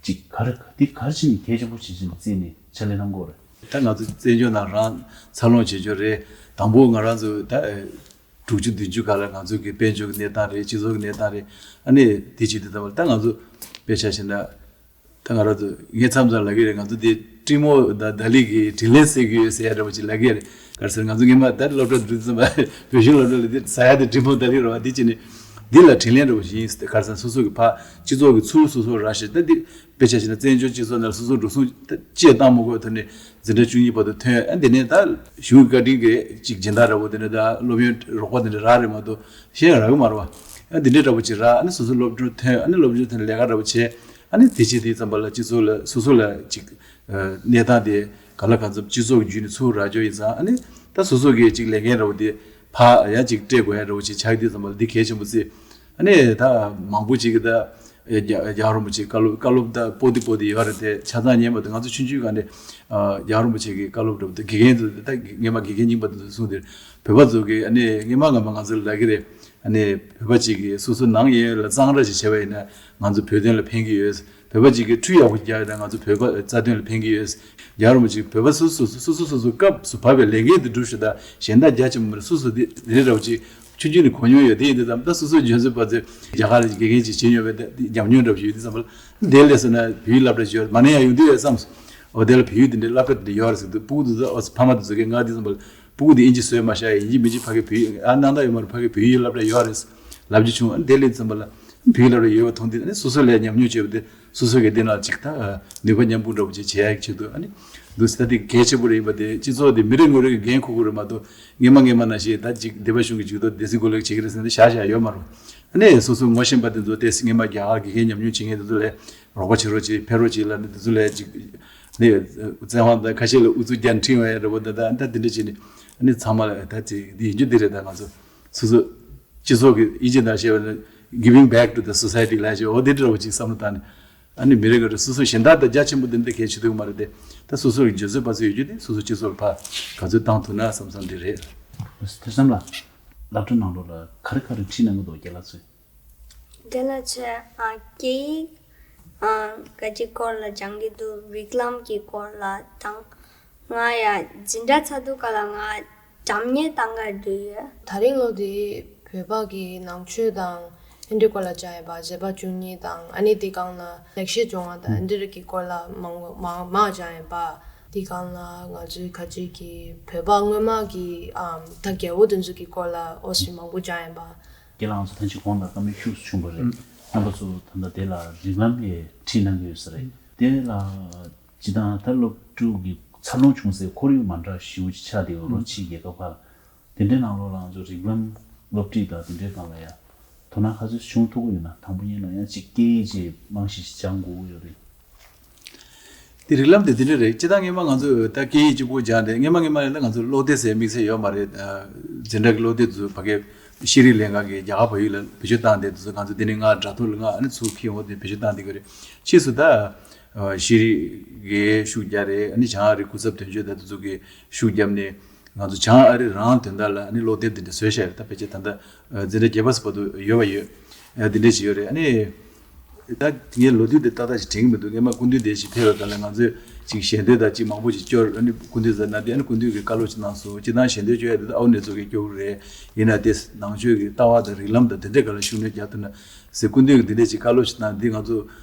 ཅིག་ག་རེ་འདི་ག་རེ་བྱས་ནས་གལ་ཆེན་པོ་བྱས་བྱས་ནས་བརྩིས་ནས་ཕྱག་ལས་གནང་གི་ཡོད་རེད། ད་ང་ཚོ་བཙན་བྱོལ་ནང་རང་འཚར་ལོངས་བྱེད་རྒྱུ་རེད། དང་པོ་ང་རང་ཚོ་ད་དྲུག་ཅུ་བདུན་ཅུ་སྒང་ལ་ང་ཚོ་གི་དཔལ་འབྱོར་གྱི་གནས་སྟངས་རེད། སྤྱི་ཚོགས་ཀྱི་གནས་སྟངས་རེད། ཨ་ནི་དེ་བྱེད་དུས་ཙམ་པ་ལ་ད་ང་ཚོ་དཔེ་ཆ་བཞག་ན་ད་ང་རང་ཚོ་ངས་མཚམས་མཚམས་ལབ་ཀྱི་རེད། ང་ཚོ་དེ་ཀྲིན་མོ་དང་ལྡ་ལི་གི་དྲིན་ལན་གསོ་གི་ཡོད་ཟེར་ཡ་འདྲ་པོ་ཅིག་ལབ་ཀྱི་རེད། ག་རེ་ཟེར་ང་ཚོ་སྔོན་མ་ད་སློབ་གྲྭ་འགྲོ་དུས་ཙམ་པ་བོད་གཞུང་སློབ་གྲྭ་ལ་དེ་ཟ་ཡ་དེ་ཀྲིན་མོ་ལྡ་ལི་རེད་པ། དེ་བྱས་ནས་འདི་ལ་དྲིན་ལན་འདྲ་པོ་ཞིག་ཡིན། ག་རེ་ཟེར་སོ་སོ་གི་ཕ་སྤྱི་ཚོགས་ཀྱི་ཚུར་སོ་སོ་རག་བྱས། ད་འདི་དཔེ་ཆ་བཞག་ན་བཙན་བྱོལ་སྤྱི་ཚོགས་ནང་སོ་སོ་འགྲོ་སོང་ད་ཅིག་བཏང་མ་དགོས་ཐོག་ནས་འཛིན་གྲྭ་བཅུ་གཉིས་བར་དུ་ཐོན། ཨ་འདི་ནས་ད་གཞུང་གི་བཀའ་དྲིན་གྱིས་ཅིག་སྦྱིན་བདག་འདྲ་པོ་དེ་འདྲ་ད་སློབ་ཡོན་རོགས་པ་དེ་འདྲ་རག་རེད་མ་གཏོགས་གཞན་རག་གི་མ་རེད་པ། ཨ་འདི་འདྲའི་འདྲ་པོ་ཅིག་རག་ཨ་ནི་སོ་སོ་སློབ་གྲྭར་ཐོན། ཨ་ནི་སློབ་གྲྭར་ཐོན་ནས་ལས་ཀ་འདྲ་པོ་བྱས། ཨ་ནི་དེ་བྱེད་དུས་ཙམ་པ་ལ་སྤྱི་ཚོགས་ལ་སོ་སོ་ལ་ཅིག་གནས་སྟངས་དེ་ག་ལ་གང་འཚམ་སྤྱི་ཚོགས་ཀྱི་བརྒྱུད་ནས་ཚུར་རག་རྒྱུ་ཡིན་ཙང་། ཨ་ནི་ད་སོ་སོ་གི་ཅིག་ལས་འགན་འདྲ་པོ་དེ་ཕར་ཡང་ཅིག་སྤྲད་དགོས་ཡ་འདྲ་པོ་ཅིག་ཆགས་དུས་ཙམ་པ་ལ་འདི་གལ་ཆེན་པོ་བརྩི། ཨ་ནི་ད་མང་པོ་ཅིག་གིས་ད་རྒྱལ་རྒྱལ་བ་རིན་པོ་ཆེའི་བཀའ་སློབ་བཀའ་སློབ་ད་པོ་ཏི་པོ་ཏི་ཡོད་རེད་དེ། ཆ་ཚང་ཉན་མ་ཐུབ། ང་ཚོ་ཆུང་ཆུང་སྒང་ནས་རྒྱལ་བ་རིན་པོ་ཆེ་གི་བཀའ་སློབ་འདྲ་པོ་དེ་དགེ་རྒན་ཚོ་ད་སྔོན་མ་དགེ་རྒན་རྙིང་པ་དེ་ཚོས་གསུངས་དེ། བོད་པ་ཚོ་གིས་ཨ་ནི་སྔོན་མ་སྔ་མ་ང་ཚོ་ལ་ལབ་ཀྱི་རེད། ཨ་ནི་བོད་པ་ཅིག་གིས་སོ་སོ་ནང་ཡན་ལ་གཙང་སྦྲ་ཅིག་བྱས་པ་ཡིན་ན་ང་ཚོ་བོད་དོན་ལ་ཕན་གྱི་ཡོད། བོད་པ་ཅིག་གིས་ཁྲུས་ཡག་པོ་རྒྱག་ཡོད་ན་ང་ཚོ་བོད་པ་རྩ་དོན་ལ་ཕན་གྱི་ཡོད། རྒྱལ་བ་རིན་པོ་ཆེ་བོད་པ་སོ་སོ་སོ་སོ་སོ་སོ་སྐབས་སུ་བབས་པའི་ལས་འགན་དེ་སྒྲུབ་ཤོག་ད་གཞན་དག་རྒྱ་ཆེན་པོ་མ་རེད། སོ་སོ་དེ་རེད་འདྲ་པོ་ཅིག་ཆུང་ཆུང་ནས་གོ་མྱོང་ཡོད་དེ་ཡིན་དུས་ཙམ། ད་སོ་སོ་འཇོན་ཚོད་པ་ཚོས་རྒྱ་གར་ལ་དགེ་རྒན་ཅིག་བྱེད་མྱོང་བའི་ད་ཉམས་མྱོང་འདྲ་པོ་ཞིག་ཡོད་དུས་ཙམ་པ་ལ་དེ་ལས་སོང་ན་བོད་ཡིག་སློབ་གྲྭ་ཞིག་ཡོད་རེད། མ་ནས་ཡང་ཡོང་དུས་ཡོད་བསམ་སོང་། འོ་དེ་ལ་བོད་ཡིག་དེ་འདྲའི་སློབ་གྲྭ་དེ་འདྲ་ཡོད་རེད་ཟེར་དུས་ཕྲུ་གུ་དེ་ཚོ་ཨོ་ཕ་མ་དེ་ཚོ་གིས་ང་དུས་ཙམ་པ་ལ་ཕྲུ་གུ་དེ་ཨིན་ཇི་བཟོས་མ་བཞག་ཡིན་གཅིག་མིན་གཅིག་ཕ་གི་བོད་ཡིག་ཨ་གནང་ད་ཡོད་མ་རེད། ཕ་གི་བོད་ཡིག་སློབ་གྲྭ་ཡོད་རེད་ལབ་རྒྱུ་བྱུང་། ཨ་དེ་ལས་ཙམ་པ་ལ་བོད་ཡིག་སློབ་གྲྭ་ཡོད་པ་མཐོང་དུས་ཨ་ནི་སོ་སོ་ལ་ཉམས་མྱོང་བྱས་པ་དེ་སོ་སོ་གི་དེ་ནང་ཅིག་ད་ནུས་པ་མཉམ་སྤུངས་འདྲ་པོ་ཅིག་བྱེད་ཡག་ཆེད་དུ་ཨ་ནི་འདུག་ཟེར། ད་དེ་གལ་ཆེན་པོ་རེད་ཡིན་པ་དེ་སྤྱི་ཚོགས་དེ་མི་རེ་ངོ་རེ་གི་འགན་འཁུར་དགོས་རེད་མ་གཏོགས་སྔོན་མ་སྔོན་མ་ནང་བཞིན་ད་ཅིག་སྡེ་པ་གཞུང་གི་ཇུས་གཏོགས་སྡེ་སྲིད་འཁོར་ལོས་བྱེད་ཀྱི་རེད་ཟེར་ནས་བཞག་བཞག་ཡོད་མ་རེད། ཨ་ནི་སོ་སོ་ངོ་ཤེས་པ་དེ་ཚོ་ཏོག་ཙམ་སྔོན་མ་རྒྱ་གར་དགེ་རྒན་ཉམས་མྱོང་བྱེད་མཁན་དེ་ཚོ་ལ་རོགས་པ་བྱེད་རོགས་བྱེད་ཕེབས་རོགས་བྱེད་ལབ་ནས་དེ་ཚོ་ལ་ཅིག་ནས་བཙན་དབང་དང་ཁ་ཤས་ལ་ཨུ་ཚུགས་རྒྱག་འཁྲིད་འོང་ཡ་འདྲ་པོ་འདི་ད་ད་དེ་འདྲ་བྱས་ནས་ཨ་ནི་ཚང་མ་ལ་ད་ཅིག་འདི་ཡིན་རྒྱུ་འདི་རེད། ད་ང་ཚོ་སོ་སོ་སྤྱི་ཚོགས་ཀྱི་ཨིན་ཇི་ནང་བཤད་པ་ནི་giving back to the society ལབ་ཞེས་འོ་དེ་འདྲ་བོ་ཅིག་བསམ་བློ་བཏང་ནས་ཨ་ནི་མི་རེ་ངོ་རེ་སོ་སོ་གཞན་དག་དང་རྒྱ་ཆེན་པོ་འདི་འདྲ་གལ་ཆེ་ཐུབ་ཀྱི་མ་རེད་དེ། ད་སོ་སོ་གི་འཇོན་ཚོད་པ་ཚོད་ཡོད་རྒྱུ་དེ་སོ་སོ་སྤྱི་ཚོགས་ལ་ཕར་ག་ཚོད་བཏང་ཐུབ་ན་བསམ་བསམ་འདི་རེད། དེ་ཙམ་ལ་སློབ་གྲྭ་ནང་ལོགས་ལ་ག་རེ་ག་རེ་ཁྲིད་གནང་གི་འདུག་རྒན་ལགས་ཚོས། དེ་ལ་ཚོས་ཨ་སྐད་ཡིག་ཨ་ག་ཅིག་སྐོར་ལ་སྦྱང་གི་འདུག་རིགས་ལམ་གྱི་སྐོར་ལ་དང་། ང་ཡ་འཛིན་གྲྭ་ཚར་དུས་སྐབས་ལ་ང་སྒྲ་སྙན་བཏང་གར་འགྲོ་ཡོད། ད་རིང་ལོ་འདིའི་བོད་པ་གི་ནང་ཆོས་དང་ཨེ་འདྲའི་སྐོར་ལ་སྦྱང་ཡོད་པ། བཟོད་པ་བཅུ་གཉིས་དང་ཨ་ནི་དེ་སྒང་ལ་ལེགས་བཤད་ལྗོན་དབང་དང་ཨེ་འདྲའི་གི་སྐོར་ལ་མང་མང་མང་སྦྱང་ཡོད་པ། དེ་སྒང་ལ་ང་ཚོའི་ཁ་ཅིག་གི་བོད་པ་སྔོན་མ་གི་ཨམ་ད་རྒྱལ་པོ་དེ་ཚོ་གི་སྐོར་ལ་ཨོ་སི་མང་པོ་སྦྱང་ཡོད་པ། རྒན་ལགས་ང་ཚོ་ཐེངས་གཅིག་གོང་དང་བཀའ་མོལ་ཤུགས་ཆུང་པ་རེད། རྣམ་པ་ཚོ་ད་ལྟ་དེ་ལ་རིགས་ལམ་ཡས་ཁྲིད་གནང་གི་ཡོད་ས་རེད། དེ་ལ་སྤྱི་བཏང་ད་སློབ་ཕྲུག་གི་འཚར་ལོངས་བྱུང་སའི་ཁོར་ཡུག་མ་འདྲ་ཞེ་པོ་ཅིག་ཆགས་བསྡད་ཡོད། ལོ་ཕྱིའི་རྒྱལ་ཁབ་ཁག་ལ། དེ་འདྲའི་ནང་ལོགས་ལ་ང་ཚོ་རིགས་ལམ་སློབ་ཁྲིད་དང་དེ་འདྲའི་སྒང་ལ་ཡང་དོ་སྣང་ག་ཚོད་བྱུང་ཐུབ་ཀྱི་ཡོད་ན། དང་པོ་ཉིད་ལ་ཡང་ཅིག་སྐད་ཡིག་ཅིག་རྨང་གཞི་ཞིག་སྦྱང་དགོས་ཀྱི་ཡོད་རེད། དེ་རིགས་ལམ་དེ་དེ་འདྲ་རེད། སྤྱིར་བཏང་སྔོན་མ་ང་ཚོ་ད་སྐད་ཡིག་གཅིག་པོ་སྦྱངས་ཏེ་སྔོན་མ་སྔོན་མ་ལ་ང་ཚོ་ཀློག་དེབ་ཟེར་དམིགས་བསལ་ཡོད་མ་རེད། འཛིན་གྲྭ་གི་ཀློག་དེབ་ཚོ་ཕ་གིའི་ཤེས་རིག་ལས་ཁང་གིས་རྒྱ་གར་བོད་ཡིག་ལ་བེད་སྤྱོད་བཏང་དེ་དུས་ཚོད་ང་ཚོ་དེ་ནས་སྔ་དྲ་ཐོག་ལ་སྔ་ཨ་ནི་ཚུར་འཁྱེར་འོང་དེ་བེད་སྤྱོད་བཏང་དེ་ག་རེད། ཕྱིས་སུ་ད་ཤེས་རིག་གི་ཤུགས་རྒྱག་རེད། ཨ་ནི་བྱང་ཨ་རིའི་སྐུ་ཚབ་དོན་གཅོད་དང་དེ་ཚོ་གིས་ཤུགས་བརྒྱབ་ནས་ང་ཚོ་བྱང་ཨ་རི་རང་དོན་དག་ལ་ཨ་ནི་ཀློག་དེབ་དེ་འདྲ་བཟོས་བཞག་རེད། ད་ཕལ་ཆེར་ད་ལྟ་འཛིན་གྲྭ་བརྒྱད་པ་ཙམ་བར་དུ་ཡོད་པ་ཡོད། ཨ་དེ་འདྲ་ཞིག་ཡོད་རེད། ཨ་ནི་ད་ངས་ལོ་དུས་དེ་ཏག་ཏག་ཞིག་དྲན་གྱི་མི་འདུག་སྔོན་མ་སྐུ་མདུན་དེ་ཞིག་ཕེབས་པའི་སྐབས་ལ་ང་ཚོས་ཅིག་ཞལ་འདོན་དང་ཅིག་མང་པོ་ཞིག་སྐྱོར། ཨ་ནི་སྐུ་མདུན་ཟེར་ན་དེ་ཨ་ནི་སྐུ་མདུན་གྱིས་བཀའ་སློབ་ཅིག་གནང་སོང་། སྤྱིར་བཏང་ཞལ་འདོན་སྐྱོར་ཡ་དེ་ད་ཨའུ་ནེ་ཙོ་གིས་སྐྱོར་གི་རེད། ཡིན་ན་དེ་ནང་ཆོས་ཀྱི་ལྟ་བ་དང་རིགས་ལམ་དང་དེ་འདྲའི་སྒང་ལ་ཤུགས་སྣོན་རྒྱག་ཐུབ་ན་ཟེར་སྐུ་མདུན་གྱིས་དེ་འདྲ་ཅིག་བཀའ་སློབ་ཞིག་གནང་། འདི་ང་ཚོ་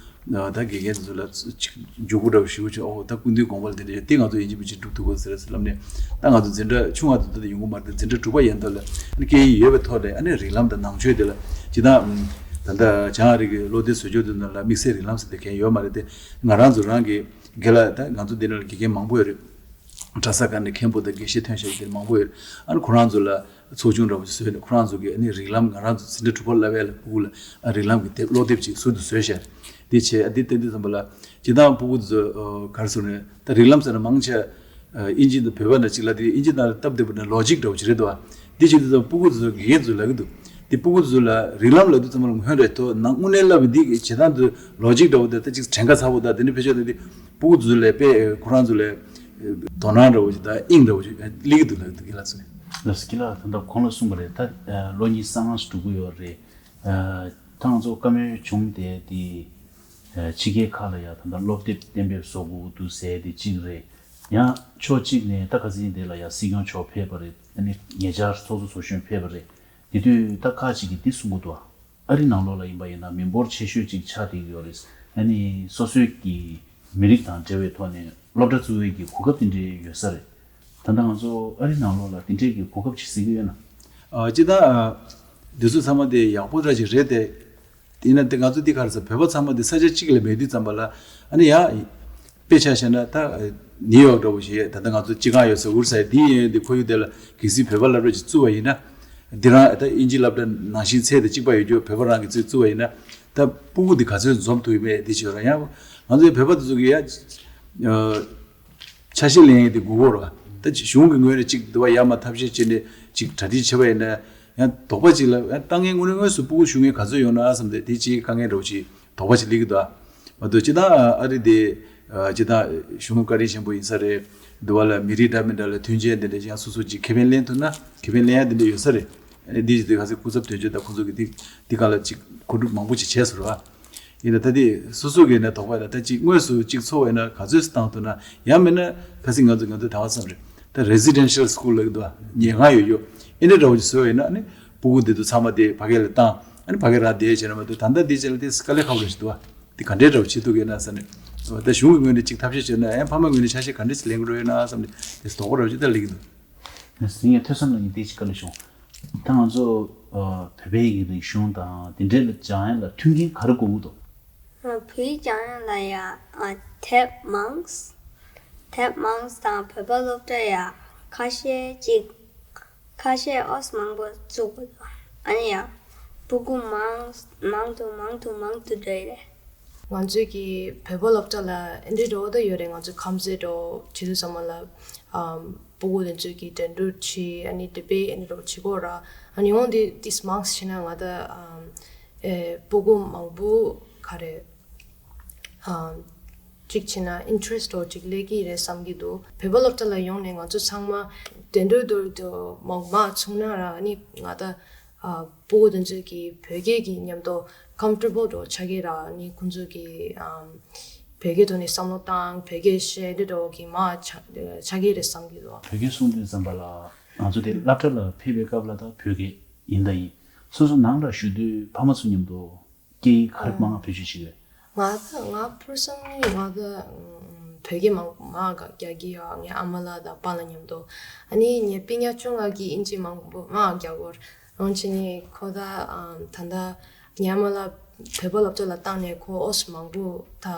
ད་དགེ་རྒན་དེ་ཚོ་ལ་ཅིག་འཇུག་སྒོ་འདྲ་བོ་ཞིག་བྱུང་། ཨོ་ད་སྐུ་མདུན་དགོངས་པ་ལ་དེ་འདྲ་ཡོད། དེ་ང་ཚོ་ཡིན་གཅིག་མིན་གཅིག་སྒྲུབ་ཐུབ་དགོས་ཟེར་ཟེར་ལབ་ནས། ད་ང་ཚོ་འཛིན་གྲྭ་ཆུང་བ་དེ་ཚོ་ད་ཡོང་གི་མ་རེད། འཛིན་གྲྭ་དྲུག་པ་ཡན་དུ་ལ་ཨ་ནི་སྐད་ཡིག་ཡོད་པའི་ཐོག་ནས་ཨ་ནི་རིགས་ལམ་དང་ནང་ཆོས་དེ་ལ་ཇི་ལྟར་ ད་ལྟ་བྱང་ཨ་རི་གི་སློབ་དེབ་བཟོ་བཅོས་དེ་ནང་ལ་དམིགས་བསལ་རིགས་ལམ་ཟེར་དེ་གང་ཡོད་མ་རེད་དེ། ང་རང་ཚོ་རང་གི་དགེ་ལགས་ད་ང་ཚོ་འདི་ནང་ལ་དགེ་རྒན་མང་པོ་ཡོད་རེད། གྲྭ་ས་ཁག་ནས་མཁན་པོ་དང་དགེ་བཤེས་ཐོན་བཞག་དེ་མང་པོ་ཡོད་རེད། ཨ་ནི་ཁོ་རང་ཚོ་ལ་ཚོགས་ཆུང་འདྲ་པོ་ཞིག་བཟོས་ནས་ཁོ་རང་ཚོ་གི་ཨ་ནི་རིགས་ལམ། ང་རང་ཚོ་འཛིན་གྲྭ་དྲུག་པ་བསླབ་ཡས་ལ་ཕྲུ་གུ་ལ་ཨ་རིགས་ལམ་གྱི་དེབ་སློབ་དེབ་ཅིག་ཟུར་དུ་བཟོས་བཞག་དེ་བྱས་ཨ་འདི་བསྟན་དུས་ཙམ་པ་ལ་སྤྱིར་བཏང་ཕྲུ་གུ་ཚོ་ག་རེ་ཟེར་ན་ད་རིགས་ལམ་ཟེར་ན་མང་ཆེ་ཨ་དབྱིན་ཇི་དང་བོད་པ་ནང་གཅིག་ལ་དེ་དབྱིན་ཇི་ནང་ལ་སྟབས་བདེ་པོ་ནས་ལོ་ཇིག་འདྲ་པོ་ཅིག་རེད་འདུག་ཨ། འདི་བྱེད་དུས་ཙམ་ཕྲུ་གུ་ཚོ་དགེ་རྒན་ཚོས་ལབ་ཀྱི་འདུག་འདི་ཕྲུ་གུ་ཚོ་ལ་རིགས་ལམ་ལབ་དུས་ཙམ་ལ་སྔོན་རེ་ཐོག་ནང་དངོས་གནས་ལབ་པའི་འདི་གི་བྱེད་སྟངས་དེ་ལོ་ཇིག་འདྲ་པོ་དང་ད་ཅིག་གྲངས་ཀ་ཚ་པོ་དང་དེ་འདྲ་ཕལ་ཆེར་དེ་འདི་ཕྲུ་གུ་ཚོ་ལ་དཔེ་ཁོ་རང་ཚོ་ལ་དོ་སྣང་འདྲ་པོ་ཅིག་དང་དབྱིངས་འདྲ་པོ་ཅིག་སླེབས་ཀྱི་འདུག་ལབ་ཀྱི་འདུག་དགེ་ལགས་ཚོས། ལགས་སོ། དགེ་ལགས་ད་ལྟ་གོང་ལ་གསུངས་པ་རེད། ད་ལོ་གཉིས་གསང་སྔགས་སུ་འགྲོ་གི་ཡོད་རེད། ད་ང་ཚོ་བཀའ་མོལ་བྱུང་སྟེ་དེ་ཕྱི་རྒྱལ་ཁག་ལ་ཡང་ད་ལྟ་སློབ་དེབ་གཏན་འབེབས་བཟོ་དགོས་འདུག་ཟེར་དེ་གཅིག་རེད། ཡང་ཕྱོགས་གཅིག་ནས་ད་ཁ་སང་དེ་ལ་ཡང་སྲིད་སྐྱོང་མཆོག་ཕེབས་པ་རེད། ཨ་ནི་ཉེ་ཆར་ཚོགས་གཙོ་ཚོགས་གཞོན་ཕེབས་པ་རེད། དེ་དུས་ད་ཁག་ཅིག་གིས་འདི་གསུང་གི་འདུག་ཨ་རི་ནང་ལོགས་ལ་ཡིན་པ་ཡིན་ན་མི་འབོར་ཆེ་ཤོས་ཅིག་ཆགས་བསྡད་ཀྱི་ཡོད་རེད། ཨ་ནི་སོ་སོའི་གི་མི་རིགས་དང་འབྲེལ་བའི་ཐོག་ནས་སློབ་གྲྭ་བཙུགས་པའི་གི་གོ་སྐབས་དེ་འདྲའི་ཡོད་ས་རེད། ད་ལྟ་ང་ཚོ་ཨ་རི་ནང་ལོགས་ལ་དེ་འདྲའི་གི་གོ་སྐབས་ཅིག་གཟིགས་ཀྱི་ཡོད་ན། ཨ་སྤྱིར་བཏང་ཨ་འདི་ཚོ་ཚང་མ་དེ་ཡག་པོ་འདྲ་ཅིག་རེད་དེ། ཡིན་ན་དེ་ང་ཚོ་འདི་ག་རེ་ཟེར། བོད་པ་ཚང་མ་འདི་ས་ཆ་གཅིག་ལ་མེད་དུས་ཙམ་པ་ལ་ཨ་ནི་ཡང་དཔེ་ཆ་བཞག་ན་ད་ནིའུ་ཡོག་འདྲ་པོ་ཞིག་ད་ལྟ་ང་ཚོ་སྤྱི་ཁང་ཡོད་ས་འུར་ས་འདི་ཡིན་འདི་ཁོར་ཡུག་དེ་ལ་གལ་སྲིད་བོད་པ་སློབ་གྲྭ་ཅིག་བཙུགས་པ་ཡིན་ན། འདི་རང་ད་དབྱིན་ཇི་སློབ་གྲྭ་ནང་བཞིན་ཚད་དང་གཅིག་པ་ཡོད་རྒྱུ་བོད་པ་རང་གིས་ཚོས་བཙུགས་པ་ཡིན་ན། ད་ཕྲུ་གུ་འདི་ག་ཚོད་འཛོམས་ཐུབ་ཡོད་མེད་འདི་ཅིག་ཡོད་ར། ཡང་ང་ཚོའི་བོད་པ་དེ་ཚོ་གིས་ཡ། ཆ་ཤས་ལེན་ཡས་དེ་དགོས་ཀྱི་རེད་བ། ད་གཞུང་གི་ངོས་ནས་གཅིག་འདི་བ་ཡར་མར་ཐབས་ཤེས་བྱས་ནས་གཅིག་གྲ་སྒྲིག་བྱས་པ་ཡིན་ན་ཡང་དོགས་པ་གཅིག་ལ་ཡང་ལྟ་མཁན་དངོས་གནས་དངོས་སུ་ཕྲུ་གུ་ཞུགས་མཁན་ག་ཚོད་ཡོང་ན་བསམ་སྟེ་དེ་གཅིག་དཀའ་ངལ་འདྲ་པོ་ཅིག་དོགས་པ་ཅིག་སླེབས་ཀྱི་འདུག་ཨ། མ་གཏོགས་སྤྱིར་བཏང་ཨ་རི་དེ་སྤྱིར་བཏང་གཞུང་བཀའ་དྲིན་ཆེན་པོ་ཡིན་ས་རེད། འདི་བ་ལ་མི་རིགས་འདྲ་མི་འདྲ་ལ་མཐུན་རྐྱེན་དེ་འདྲ་ཡང་སོ་སོ་གཅིག་ཁེ་ཕན་ལེན་ཐུབ་ན་ཁེ་ཕན་ལེན་ཡ་དེ་འདྲ་ཡོད་ས་རེད། ཨ་ནི་འདི་གཅིག་དེ་ག་ཚོད་སྐུ་ཚབ་དོན་གཅོད་དང་ཁོང་ཚོ་གི་དེ་དེ་ག་ལ་གཅིག་མཁོ་སྒྲུབ་མང་པོ་ཅིག་བྱས་སོང་རེད་བ། ཡིན་ན་ད་དེ་སོ་སོ་གི་ནས་དོགས་པ་ཡིན་ན་ད་ཅིག་དངོས་སུ་ཅིག་འཚོ་བ་ཡིན་ན་ག་ཚོད་བཏང་ཐུབ་ན། ཡང་མིན་ན་ཁ་སང་ང་ཚོ་ང་ཚོ་ད་བ་བསམ་རེད། ད་residential school ལབ་ཀྱི་འདུག་ཉལ་ཁང་ཡོད་ཡོད་ཨེ་འདྲ་འདྲ་བོ་ཅིག་བཟོས་ཡིན་ན་ཨ་ནི་ཕྲུ་གུ་འདི་ཚོ་ཚང་མ་དེ་ཕ་གི་ལ་བཏང་ཨ་ནི་ཕ་གི་རང་བསྡད་བྱས་ན་མ་གཏོགས་ད་ལྟ་འདི་བྱས་ན་དེ་དཀའ་ལས་ཁག་པོ་ཞིག་འདུག་བ། དེ་ག་འདྲའི་འདྲ་བོ་བྱེད་ཐུབ་ཀྱི་ཡོད་ན་ཟེར་ནས། ད་གཞུང་གི་ངོས་ནས་ཅིག་ཐབས་ཤེས་བྱས་ན་ཡང་ཕ་མ་ངོས་ནས་ཆ་ཤས་ག་འདྲ་ཞིག་ལེན་དགོས་ཡོད་ན་བསམ་ནས་དེ་དོགས་པ་འདྲ་བོ་ཅིག་ད་སླེབས་ཀྱི་འདུག་ངས་ཐོས་བསམ་ལ་ངས་དེ་ཅིག་བཀའ་ལ་ཞུ། ད་ང་ཚོ་ཨ་བོད་པའི་གི་རིག་གཞུང་དང་དེ་འདྲའི་ལ་སྦྱང་ཡ་ལ་མཐུན་རྐྱེན་ག་རེ་དགོས་ཀྱི་འདུག་ཨ་བོད་ཡིག་སྦྱང་ཡ་ལ་ཡ་ཨ་དེབ་མང་། དེབ་མང་དང་བོད་པ་སློབ་གྲྭ་ཡ་ཁ་ཤས་ཅིག་ཁ་ཤས་ཨོ་སི་མང་པོ་བཙུགས་པ་དང་ཨ་ནི་ཡ་ཕྲུ་གུ་མང་མང་དུ་མང་དུ་མང་དུ་འགྲོ་ཡི་རེད། ང་ཚོའི་གི་བོད་པ་སློབ་གྲྭ་ལ་ཨེ་འདྲའི་འགྲོ་ད་ཡོད་རེད། ང་ཚོའི་ཁམས་ཚན་འགྲོ་བྱེད་དུས་ཙམ་པ་ལ་ཨམ་ཕྲུ་གུ་དེ་ཚོའི་གི་འགྲན་བསྡུར་བྱེད་ཨ་ནི་དེ་པའི་ཨེ་འདྲ་འགྲོ་བྱེད་དགོས་ར། ཨ་ནི་འོང་དེ་དེ་མང་ཆེ་ན་ང་ད་ཨམ་ཨེ་ཕྲུ་གུ་མང་པོ་ག་རེ་ཨམ་གཅིག་བྱས་ན་ཨིན་ཊི་རེ་སི་ཊི་འདྲ་གཅིག་སླེབས་ཀྱི་རེད་བསམ་གྱི་འདུག་བོད་པ་སློབ་གྲྭ་ལ་ཡོང་ནས་ང་ཚོ་ཚང་མ་འགྲན་བསྡུར་འདུར་དུ་མང་མ་ཚུགས་ན་ར་ཨ་ནི་ང་ད་ཨ་ཕྲུ་གུ་དེ་ཚོས་ཀྱི་བོད་སྐད་ཀྱི་མཉམ་དུ་ཀམ་ཕོར་ཊེ་བལ་འདྲ་ཆགས་ཀྱི་ར། ཨ་ནི་ཁོང་ཚོས་ཀྱི་ཨམ་བོད་སྐད་ཐོག་ནས་བསམ་བློ་བཏང་བོད་སྐད་བཤད་དེ་འདྲ་གི་མ་ཆགས་ཆགས་ཀྱི་རེད་བསམ་གྱི་འདུག་བོད་སྐད་གསུང་དུས་ཙམ་པ་ལ་ང་ཚོ་དེ་སློབ་གྲྭ་ལ་ཕེབས་པའི་སྐབས་ལ་ད་བོད་སྐད་ཡིན་ད་ཡིན། སོ་སོ་ནང་ལ་བཞུགས་དུས་ཕ་མ་ཚོ་མཉམ་དུ་སྐད་ཡིག་ག་རེ་མང་བེད་སྤྱོད་བྱེད་ཀྱི་རེད། ང་ད་ང་པར་སོན་ལི་ང་ད་བོད་སྐད་མང་མང་རྒྱག་གི་ཡོད། ངའི་ཨ་མ་ལགས་དང་པཱ་ལགས་མཉམ་དུ། ཨ་ནི་ངའི་སྤུན་ཀྱག་ཆུང་ང་གིས་དབྱིན་ཇི་མང་པོ་མང་རྒྱག་གོ། འོན་ཀྱང་ནི་ཁོ་ད་ཨམ་ད་ལྟ་ངའི་ཨ་མ་ལགས་བོད་པ་སློབ་གྲྭ་ལ་བཏང་ནས་ཁོ་ཨོ་སི་མང་པོ་ད་ཨ་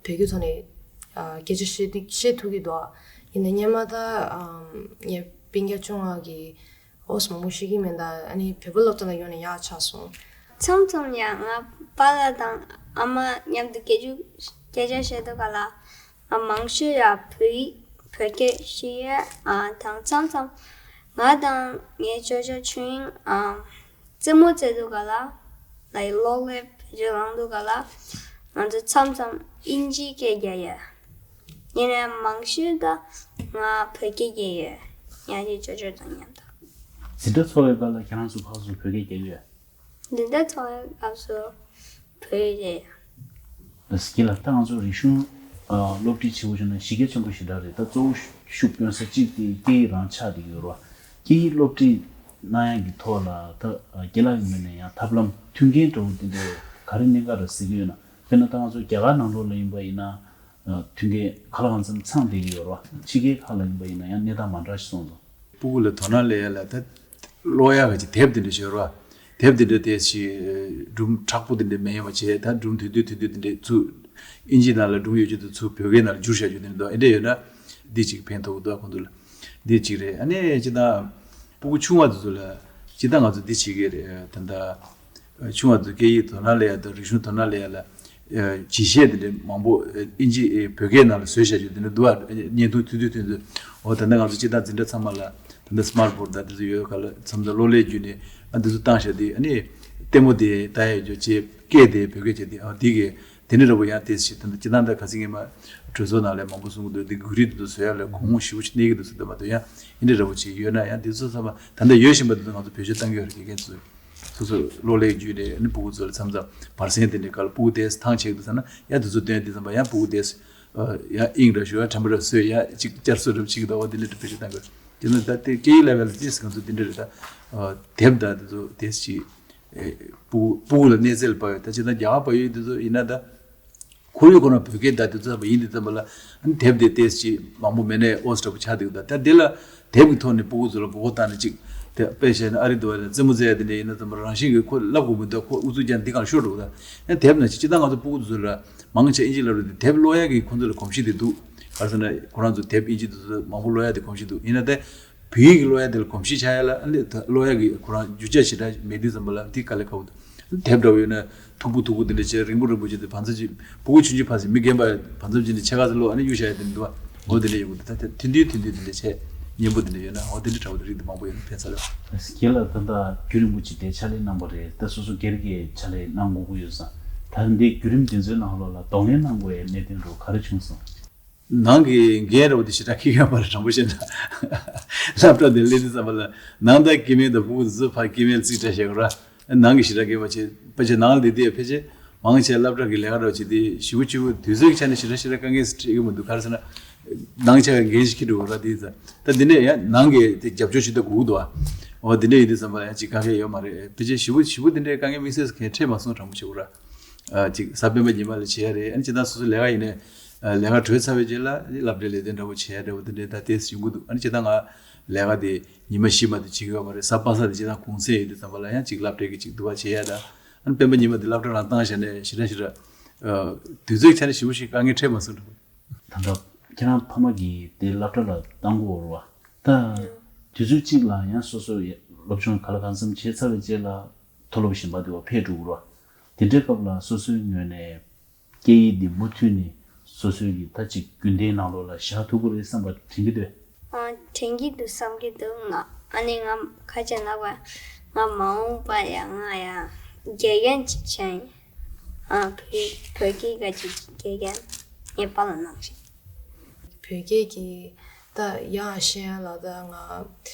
བོད་སྐད་ཐོག་ནས་ཨ་སྐད་ཆ་བཤད་ཐུབ་བཤད་ཐུབ་ཀྱི་འདུག་ཡིན་ནའི་སྔོན་མ་ད་ཨམ་ངའི་སྤུན་ཀྱག་ཆུང་ང་གིས་ཨོ་སི་མང་པོ་ཤེས་ཀྱི་མེད། ད་ཨ་ནི་བོད་པ་སློབ་གྲྭ་ལ་ཡོང་ནས་ཡག་ཆགས་སོང་། མཚམས་མཚམས་ཡང་ང་པཱ་ལགས་དང་ཨ་མ་མཉམ་དུ་སྐད་ཆ་སྐད་ཆ་བཤད་དུས་ག་ལ་ཨ་མང་ཤོས་ཡ་བོད་ཡིག་བོད་སྐད་བཤད་ཡ་ཨ་དང་མཚམས་མཚམས་ང་དང་ངའི་ཅོ་ཅོ་ཆོས་དབྱིངས་ཨ་རྩེད་མོ་རྩེ་དུས་ག་ལ་ལའི་གློག་ཀླད་བེད་སྤྱོད་བླང་དུས་ག་ལ་ང་ཚོ་མཚམས་མཚམས་དབྱིན་ཇིའི་སྐད་རྒྱག་ཡ། ཡིན་ནའི་མང་ཤོས་ད་ང་བོད་སྐད་རྒྱག་ཡོད། ཡང་ཅིག་ཅོ་ཅོ་དང་མཉམ་དུ། འཛིན་གྲྭ་ཚོགས་པའི་སྐབས་ལ་ཁྱེད་རང་ཚོ་ཕར་ཚུར་བོད་སྐད་རྒྱག་ཡོད། འཛིན་གྲྭ་ཚོགས་པའི་སྐབས་སུ་བོད་ཡིག་རྒྱག་ཡོད། སྐྱིད་ལ་ད་ང་ཚོ་རིག་གཞུང་ཨ་སློབ་ཁྲིད་བྱེད་དགོས་བྱུང་ན་གཞི་རྒྱ་ཆེན་པོ་ཞེ་དྲག་རེད། ད་གཙོ་བོ་ཤུགས་སྐྱོན་ས་གཅིག་དེ་སྐད་ཡིག་རང་ཆགས་བསྡད་ཀྱི་ཡོད་རེད་བ། སྐད་ཡིག་སློབ་ཁྲིད་གནང་ཡག་གི་ཐོག་ལ་ད་སྐྱིད་ལ་ཡིན་ནའི་ཡང་ཐབས་ལམ་མཐུན་རྐྱེན་འདྲ་བོ་དེ་འདྲ་ག་རེ་གནད་འགག་རེད་ཟེར་གྱི་ཡོད་ན། དཔེར་ན་ད་ང་ཚོ་རྒྱ་གར་ནང་ལོགས་ལ་ཡིན་པ་ཡིན་ན། མཐུན་རྐྱེན་ག་ལ་གང་འཚམ་ཚང་བསྡད་ཀྱི་ཡོད་རེད་བ། ཕྱི་རྒྱལ་ཁག་ལ་ཡིན་པ་ཡིན་ན་ཡང་གནས་སྟངས་མ་འདྲ་ཞིག་སོང་སོང་། ཕྲུ་གུ་ལ་དོ་སྣང་སླེབས་ཡ་ལ་ད་ཀློག་ཡ་ག་ཅིག་དེབ་དེ་འདྲ་ཞིག་ཡོད་རེད་བ། དེབ་དེ་འདྲ་དེ་ཞིག་སྒྲུང་མཁྲེགས་པོ་དེ་འདྲ་མེད་པ་བྱས། ད་སྒྲུང་དུས་དུས་དུས་དུས་དེ་འདྲ་ཚུར་ཨིན་ཇི་ནང་ལ་སྒྲུང་ཡོད་རྒྱུ་དེ་ཚུར་བོད་སྐད་ནང་ལ་བསྒྱུར་བཞག་རྒྱུ་དེ་འདྲ་འདུག་ཨེ་འདྲ་ཡོད་ན་འདི་ཅིག་ཕན་ཐོགས་འདུག་ཁོང་ཚོ་ལ། འདི་གཅིག་རེད། ཨ་ནི་སྤྱིར་བཏང་སྤུ་གུ་ཆུང་བ་དེ་ཚོ་ལ་སྤྱིར་བཏང་ང་ཚོ་འདི་བྱེད་ཀྱི་རེད། ད་ལྟ་ཆུང་བ་ཚོ་སྐད་ཡིག་དོ་སྣང་སླེབས་ཡ་དང་རིག་གཞུང་དོ་སྣང་སླེབས་ཡ་ལ་ཨ་ཇུས་གཞི་དེ་འདྲ་མང་པོ་ཨ་ཨིན་ཇི་ཨེ་བོད་སྐད་ནང་ལ་བཟོས་བཞག་རྒྱུ་དེ་འདྲ་འདུག་ཨ། བརྙན་ཐུང་ཐུང་ཐུང་ཐུང་ཐུང་། འོ་ད་ལྟ་ང་ཚོ་སྤྱིར་བཏང་འཛིན་གྲྭ་ཚང་མ་ལ་ད་ལྟ་སི་མཱར་ཊི་བོར་ཌི་དང་དེ་ཚོ་ཡོད་ག་ལ་མཚམས་མཚམས་གློག་ཀླད་བརྒྱུད་ནས་ཨ་འདི་ཚོ་བཏང་བཞག་དེ། ཨ་ནི་ལྟད་མོ་དེ་ལྟ་ཡ་ཡོད་རྒྱུ་བྱས། སྐད་དེ་བོད་སྐད་བྱས་དེ་ཨ་འདི་གི་དེ་ནི་ར་བོ་ཡང་དེ་ཞིག་ད་ལྟ་སྤྱིར་བཏང་ད་ག་ཚིག་ངེས་མ་གྲོས་ཚོགས་ནང་ལ་མང་པོ་གསུང་གི་འདུག་འདི་གུ་རི་འདི་ཚོ་བཟོ་ཡ་ལ་གོང་ཞེ་པོ་ཞིག་གནས་ཀྱི་འདུག་ཟེར་འདུག་མ་གཏོགས། ཡང་ཨེ་འདྲ་ར་བོ་ཅིག་ཡོད་ན་ཡང་འདི་ཚོ་ཚང་མ་ད་ལྟ་ཡོད་བཞིན་པ་འདི་ཚོ་ང་ཚོ་བེད་སྤྱོད་གཏང་གི་ཡོད་རེད། དགེ་རྒན་ཚོས་སོ་སོ་གློག་ཀླད་བརྒྱུད་ནས་ཨ་ནི་སྤུ་གུ་ཚོ་ལ་མཚམས་མཚམས་བར་གསེང་དེ་འདྲའི་སྐབས་ལ་སྤུ་གུ་དེ་ཐང་ཆད་འདུག་ཟེར་ན་ཡང་འདི་ཚོ་སྟོན་དུས་ཙམ་པ་ཡང་སྤུ་གུ་དེ་ཡང་དབྱིངས་ར་ཞུ་ཡ་དྲན་པ་ར་གསོས་ཡ་ཅིག་བསྐྱར་གསོ་ར་བྱེད་ཀྱི་འདུག་འོ་འདི་འདྲ་བེད་སྤྱོད་གཏང་གི་ཡོད་རེད། དེ་ནི་ད་ལྟའི་སྐད་ཡིག་ལེ་ཝལ་ལ་ཅིས་ང་ཚོ་འདི་འདྲ་རེད། ད་དེབ་དང་དེ་ཚོ་དེ་ཅིག་ཨེ་སྤུ་སྤུ་གུ་ལ་གནས་ཚད་ལ་བབས་ཡོད། ད་ཅི་ད་རྒྱ་གར་བལ་ཡུལ་དེ་ཚོ་ཡིན་ན་ད་ཁོར་ཡུག་ཁོ་རང་བོད་སྐད་ད་དེ་ཚོ་ཡིན་དུས་ཙམ་པ་ལ་ཨ་ནི་དེབ་དེ་ཏོག་ཙམ་མང་པོ་མེད་ནའི་ཨོ་ཙི་འདྲ་པོ་ཆགས་འདུག་ད་ད་དེ་ལ་དེབ་ཀྱི་ཐོག་ནས་སྤུ་གུ་ཚོ་ལ་མགོ་སྐོར་བཏང་ནས་ཅིག་དེ་དཔེ་བཤད་ན་ཨ་རི་འདྲ་བ་ལ་རྩེད་མོ་རྩེ་ཡ་དེ་འདྲ་ཡིན་ན་ཙམ་པ་རང་བཞིན་གྱིས་ཁོ་བསླབ་དགོས་མི་འདུག་ཁོ་ཨུ་ཚུགས་རྒྱག་འདི་གང་ཤོར་འགྲོ་གི་ད་ཨ་ནི་དེབ་ནང་ཅིག་སྤྱིར་བཏང་ང་ཚོ་སྤུ་གུ་ཚོ་ལ་མང་ཆེ་ཨིན་ཇི་བསླབ་རེད་དེ་དེབ་ཀློག་ཡ་གི་ཁོང་ཚོ་ལ་གོམས་གཤིས་དེ་འདུག་ག་རེ་ཟེར་ན་ཁོ་རང་ཚོ་དེབ་ཨིན་ཇི་དེ་ཚོ་མང་པོ་ཀློག་ཡ་དེ་གོམས་གཤིས་འདུག་ཡིན་ན་དེ་བོད་ཡིག་གི་ཀློག་ཡ་དེ་ལ་གོམས་གཤིས་ཆགས་ཡ་ལ་ཨ་ནི་ད་ཀློག་ཡ་གི་ཁོ་རང་རྒྱུ་ཆ་ཞེ་དྲག་མེད་དུས་ཙམ་པ་ལ་འདི་དཀའ་ལས་ཁག་པོ་འདུག་དེབ་འདྲ་བོ་ཡོད་ན་མཐུག་པོ་མཐུག་པོ་དེ་འདྲ་བྱས་རིང་པོ་རིང་པོ་བྱས་ཏེ་བང་མཛོད་ཅིག་སྤུ་གུ་ཆུང་ཆུང་ཕར་ཕྱིན་མི་རྒན་པ་བང་མཛོད་ཅིག་ནས་ཕྱེད་ཀ་ཙམ་ཀློག་ཨ་ནི་གཡུག་བཞག་ཡ་དེ་འདྲ་འདུག་འོ་དེ་འདྲ་ཡོད་གི་འདུག་ད་ཐུང་ཐུང་ཐུང་ཐུང་དེ་འདྲ་བྱས་སྙན་པོ་དེ་འདྲ་ཡོད་ན་འོ་དེ་འདྲ་འདྲ་བོ་དེ་རིགས་དེ་མང་པོ་ཡོད་ན་ཕན་ས་རེད། སྒེར་ལ་ད་ལྟ་རྒྱུན་རིང་པོ་ཅིག་དེ་ཕྱག་ལས་གནང་བ་རེད། ད་སོ་སོ་སྒེར་གྱི་ཕྱག་ལས་གནང་དགོས་ཀྱི་ཡོད་ཙང་ད་འདི་བརྒྱུད་རིམ་འདི་ཚོའི་ནང་ལོགས་ལ་གདོང་ལེན་གནང་དགོས་ཡའི་གནད་དོན་རུ་ག་རེ་བྱུང་སོང་། ནང་གི་འགན་རེད་པ། དེ་ཞེ་དྲག་ཁྱད་མཁས་པ་རེད། དྲང་པོ་བཤད་ན་སློབ་གྲྭ་དེ་སླེབས་དུས་ཙམ་པ་ལ་ནང་དང་སྐྱེ་དམན་དང་ཕྲུ་གུ་དེ་ཚོ་ཕར་སྐྱེ་དམན་རྩིས་ཁྲ་བྱེད་དགོས་ར། ནང་གི་ཞེ་དྲག་འགན་པ་བྱེད་ཕལ་ཆེར་ནང་ལ་བསྡད་དུས་ཕལ་ཆེར་མང་ཆེ་སློབ་གྲྭ་གི་ལས་ཀ་འདྲ་བོ་བྱེད་དུས་ཞེ་པོ་ཅིག་དུས་ཚོད་ཀྱི་ཆ་ནས་ཞེ་དྲག་ཞེ་དྲག་དཀའ་ངལ་འཕྲད་ཀྱི་མི་འདུག་ག་རེ་ཟེར་ན་ནང་ཆ་བའི་འགན་ཞིག་འཁྱེར་འགྲོ་དགོས་ར། དེ་ད་ད་འདི་ནས་ཡང་ནང་གི་དེ་རྒྱབ་སྐྱོར་ཞིག་ད་དགོས་ཀྱི་འདུག་ཨ། འོ་དེ་འདྲ་ཡིན་དུས་ཙམ་པ་ལ་ཡང་ཅིག་དཀའ་ངལ་ཡོད་མ་རེད། ཕལ་ཆེར་ཞེ་པོ་ཞེ་པོ་དེ་འདྲའི་དཀའ་ངལ་དམིགས་བསལ་གང་འཕྲད་མ་སོང་། དྲང་པོ་བྱེད་དགོས་ར། ཨ་ཅིག་གཟའ་སྤེན་པ་ཉི་མ་ལ་བྱེད་ཡ་རེད། ཨ་ནི་སྤྱིར་བཏང་སོ་སོའི་ལས་ཀ་ཡིན་ནའི་ཨ་ལས་ཀ་གྲོལ་ཚར་བའི་རྗེས་ལ་ཨ་ནི་སློབ་གྲྭའི་ལས་དོན་འདྲ་པོ་བྱེད་ཡ་འདྲ་པོ་དེ་འདྲའི་ད་ལྟའི་ཡོང་གི་འདུག་ཨ་ནི་སྤྱིར་བཏང་ང་ལས་ཀ་དེ་ཉི་མ་བཞི་མ་གཏོགས་བྱེད་ཀྱི་ཡོད་མ་རེད། གཟའ་པ་སངས་དེ་སྤྱིར་བཏང་གུང་སེང་ཡིན་དུས་ཙམ་པ་ལ་ཡང་ཅིག་སློབ་གྲྭའི་གི་ཅིག་འདུ་བ་བྱེད་ཡ་དང་ཨ་ནི་སྤེན་པ་ཉི་མ་དེ་སློབ་གྲྭ་རང་བཏང་བཞག་ནས་ཞེ་དྲག་ཞེ་དྲག་ཨ་དུས་ཚོད་ཆ་ནས་ཞེ་པོ་ཞིག་དཀའ་ངལ་འཕྲད་མ་སོང་། ད་ལྟ་ཁྱེད་རང་ཕ་མ་གིས་དེ་སློབ་གྲྭ་ལ་བཏང་དགོས་རེད་བ། ད་དུས་ཚོད་གཅིག་ལ་ཡང་སོ་སོ་ཡ་སློབ་སྦྱོང་ག་ལ་གང་འཚམ་བྱས་ཚར་བའི་རྗེས་ལ་མཐོ་སློབ་གཞན་པ་དེ་བ་ཕེབས་འགྲོ་དགོས་རེད་བ། དེ་འདྲའི་སྐབས་ལ་སོ་སོའི་ངོས་ནས་སྐད་ཡིག་འདི་མུ་མཐུད་ནས་སོ་སོའི་གི་ད་ཅིག་རྒྱུན་ལྡན་ནང་ལོགས་ལ་བཞག་ཐུབ་ཀྱི་རེད་བསམ་པ་དྲན་གྱི་འདུག་ཨ། དྲན་གྱི་འདུག་བསམ་གྱི་འདུག་ང་ཨ་ནི་ང་ཁ་ཆེ་ན་བ་ང་མ་འོངས་པ་ཡ་ང་ཡ་དགེ་རྒན་ཅིག་བྱས་ཡིན། ཨ། བོད་བོད་སྐད་ག་ཅིག་དགེ་རྒན་ངའི་པཱ་ལགས་གནང་ཞིག་བོད་སྐད་ཀྱི་ད་ཡང་བཤད་ཡ་ལ་ད་ང་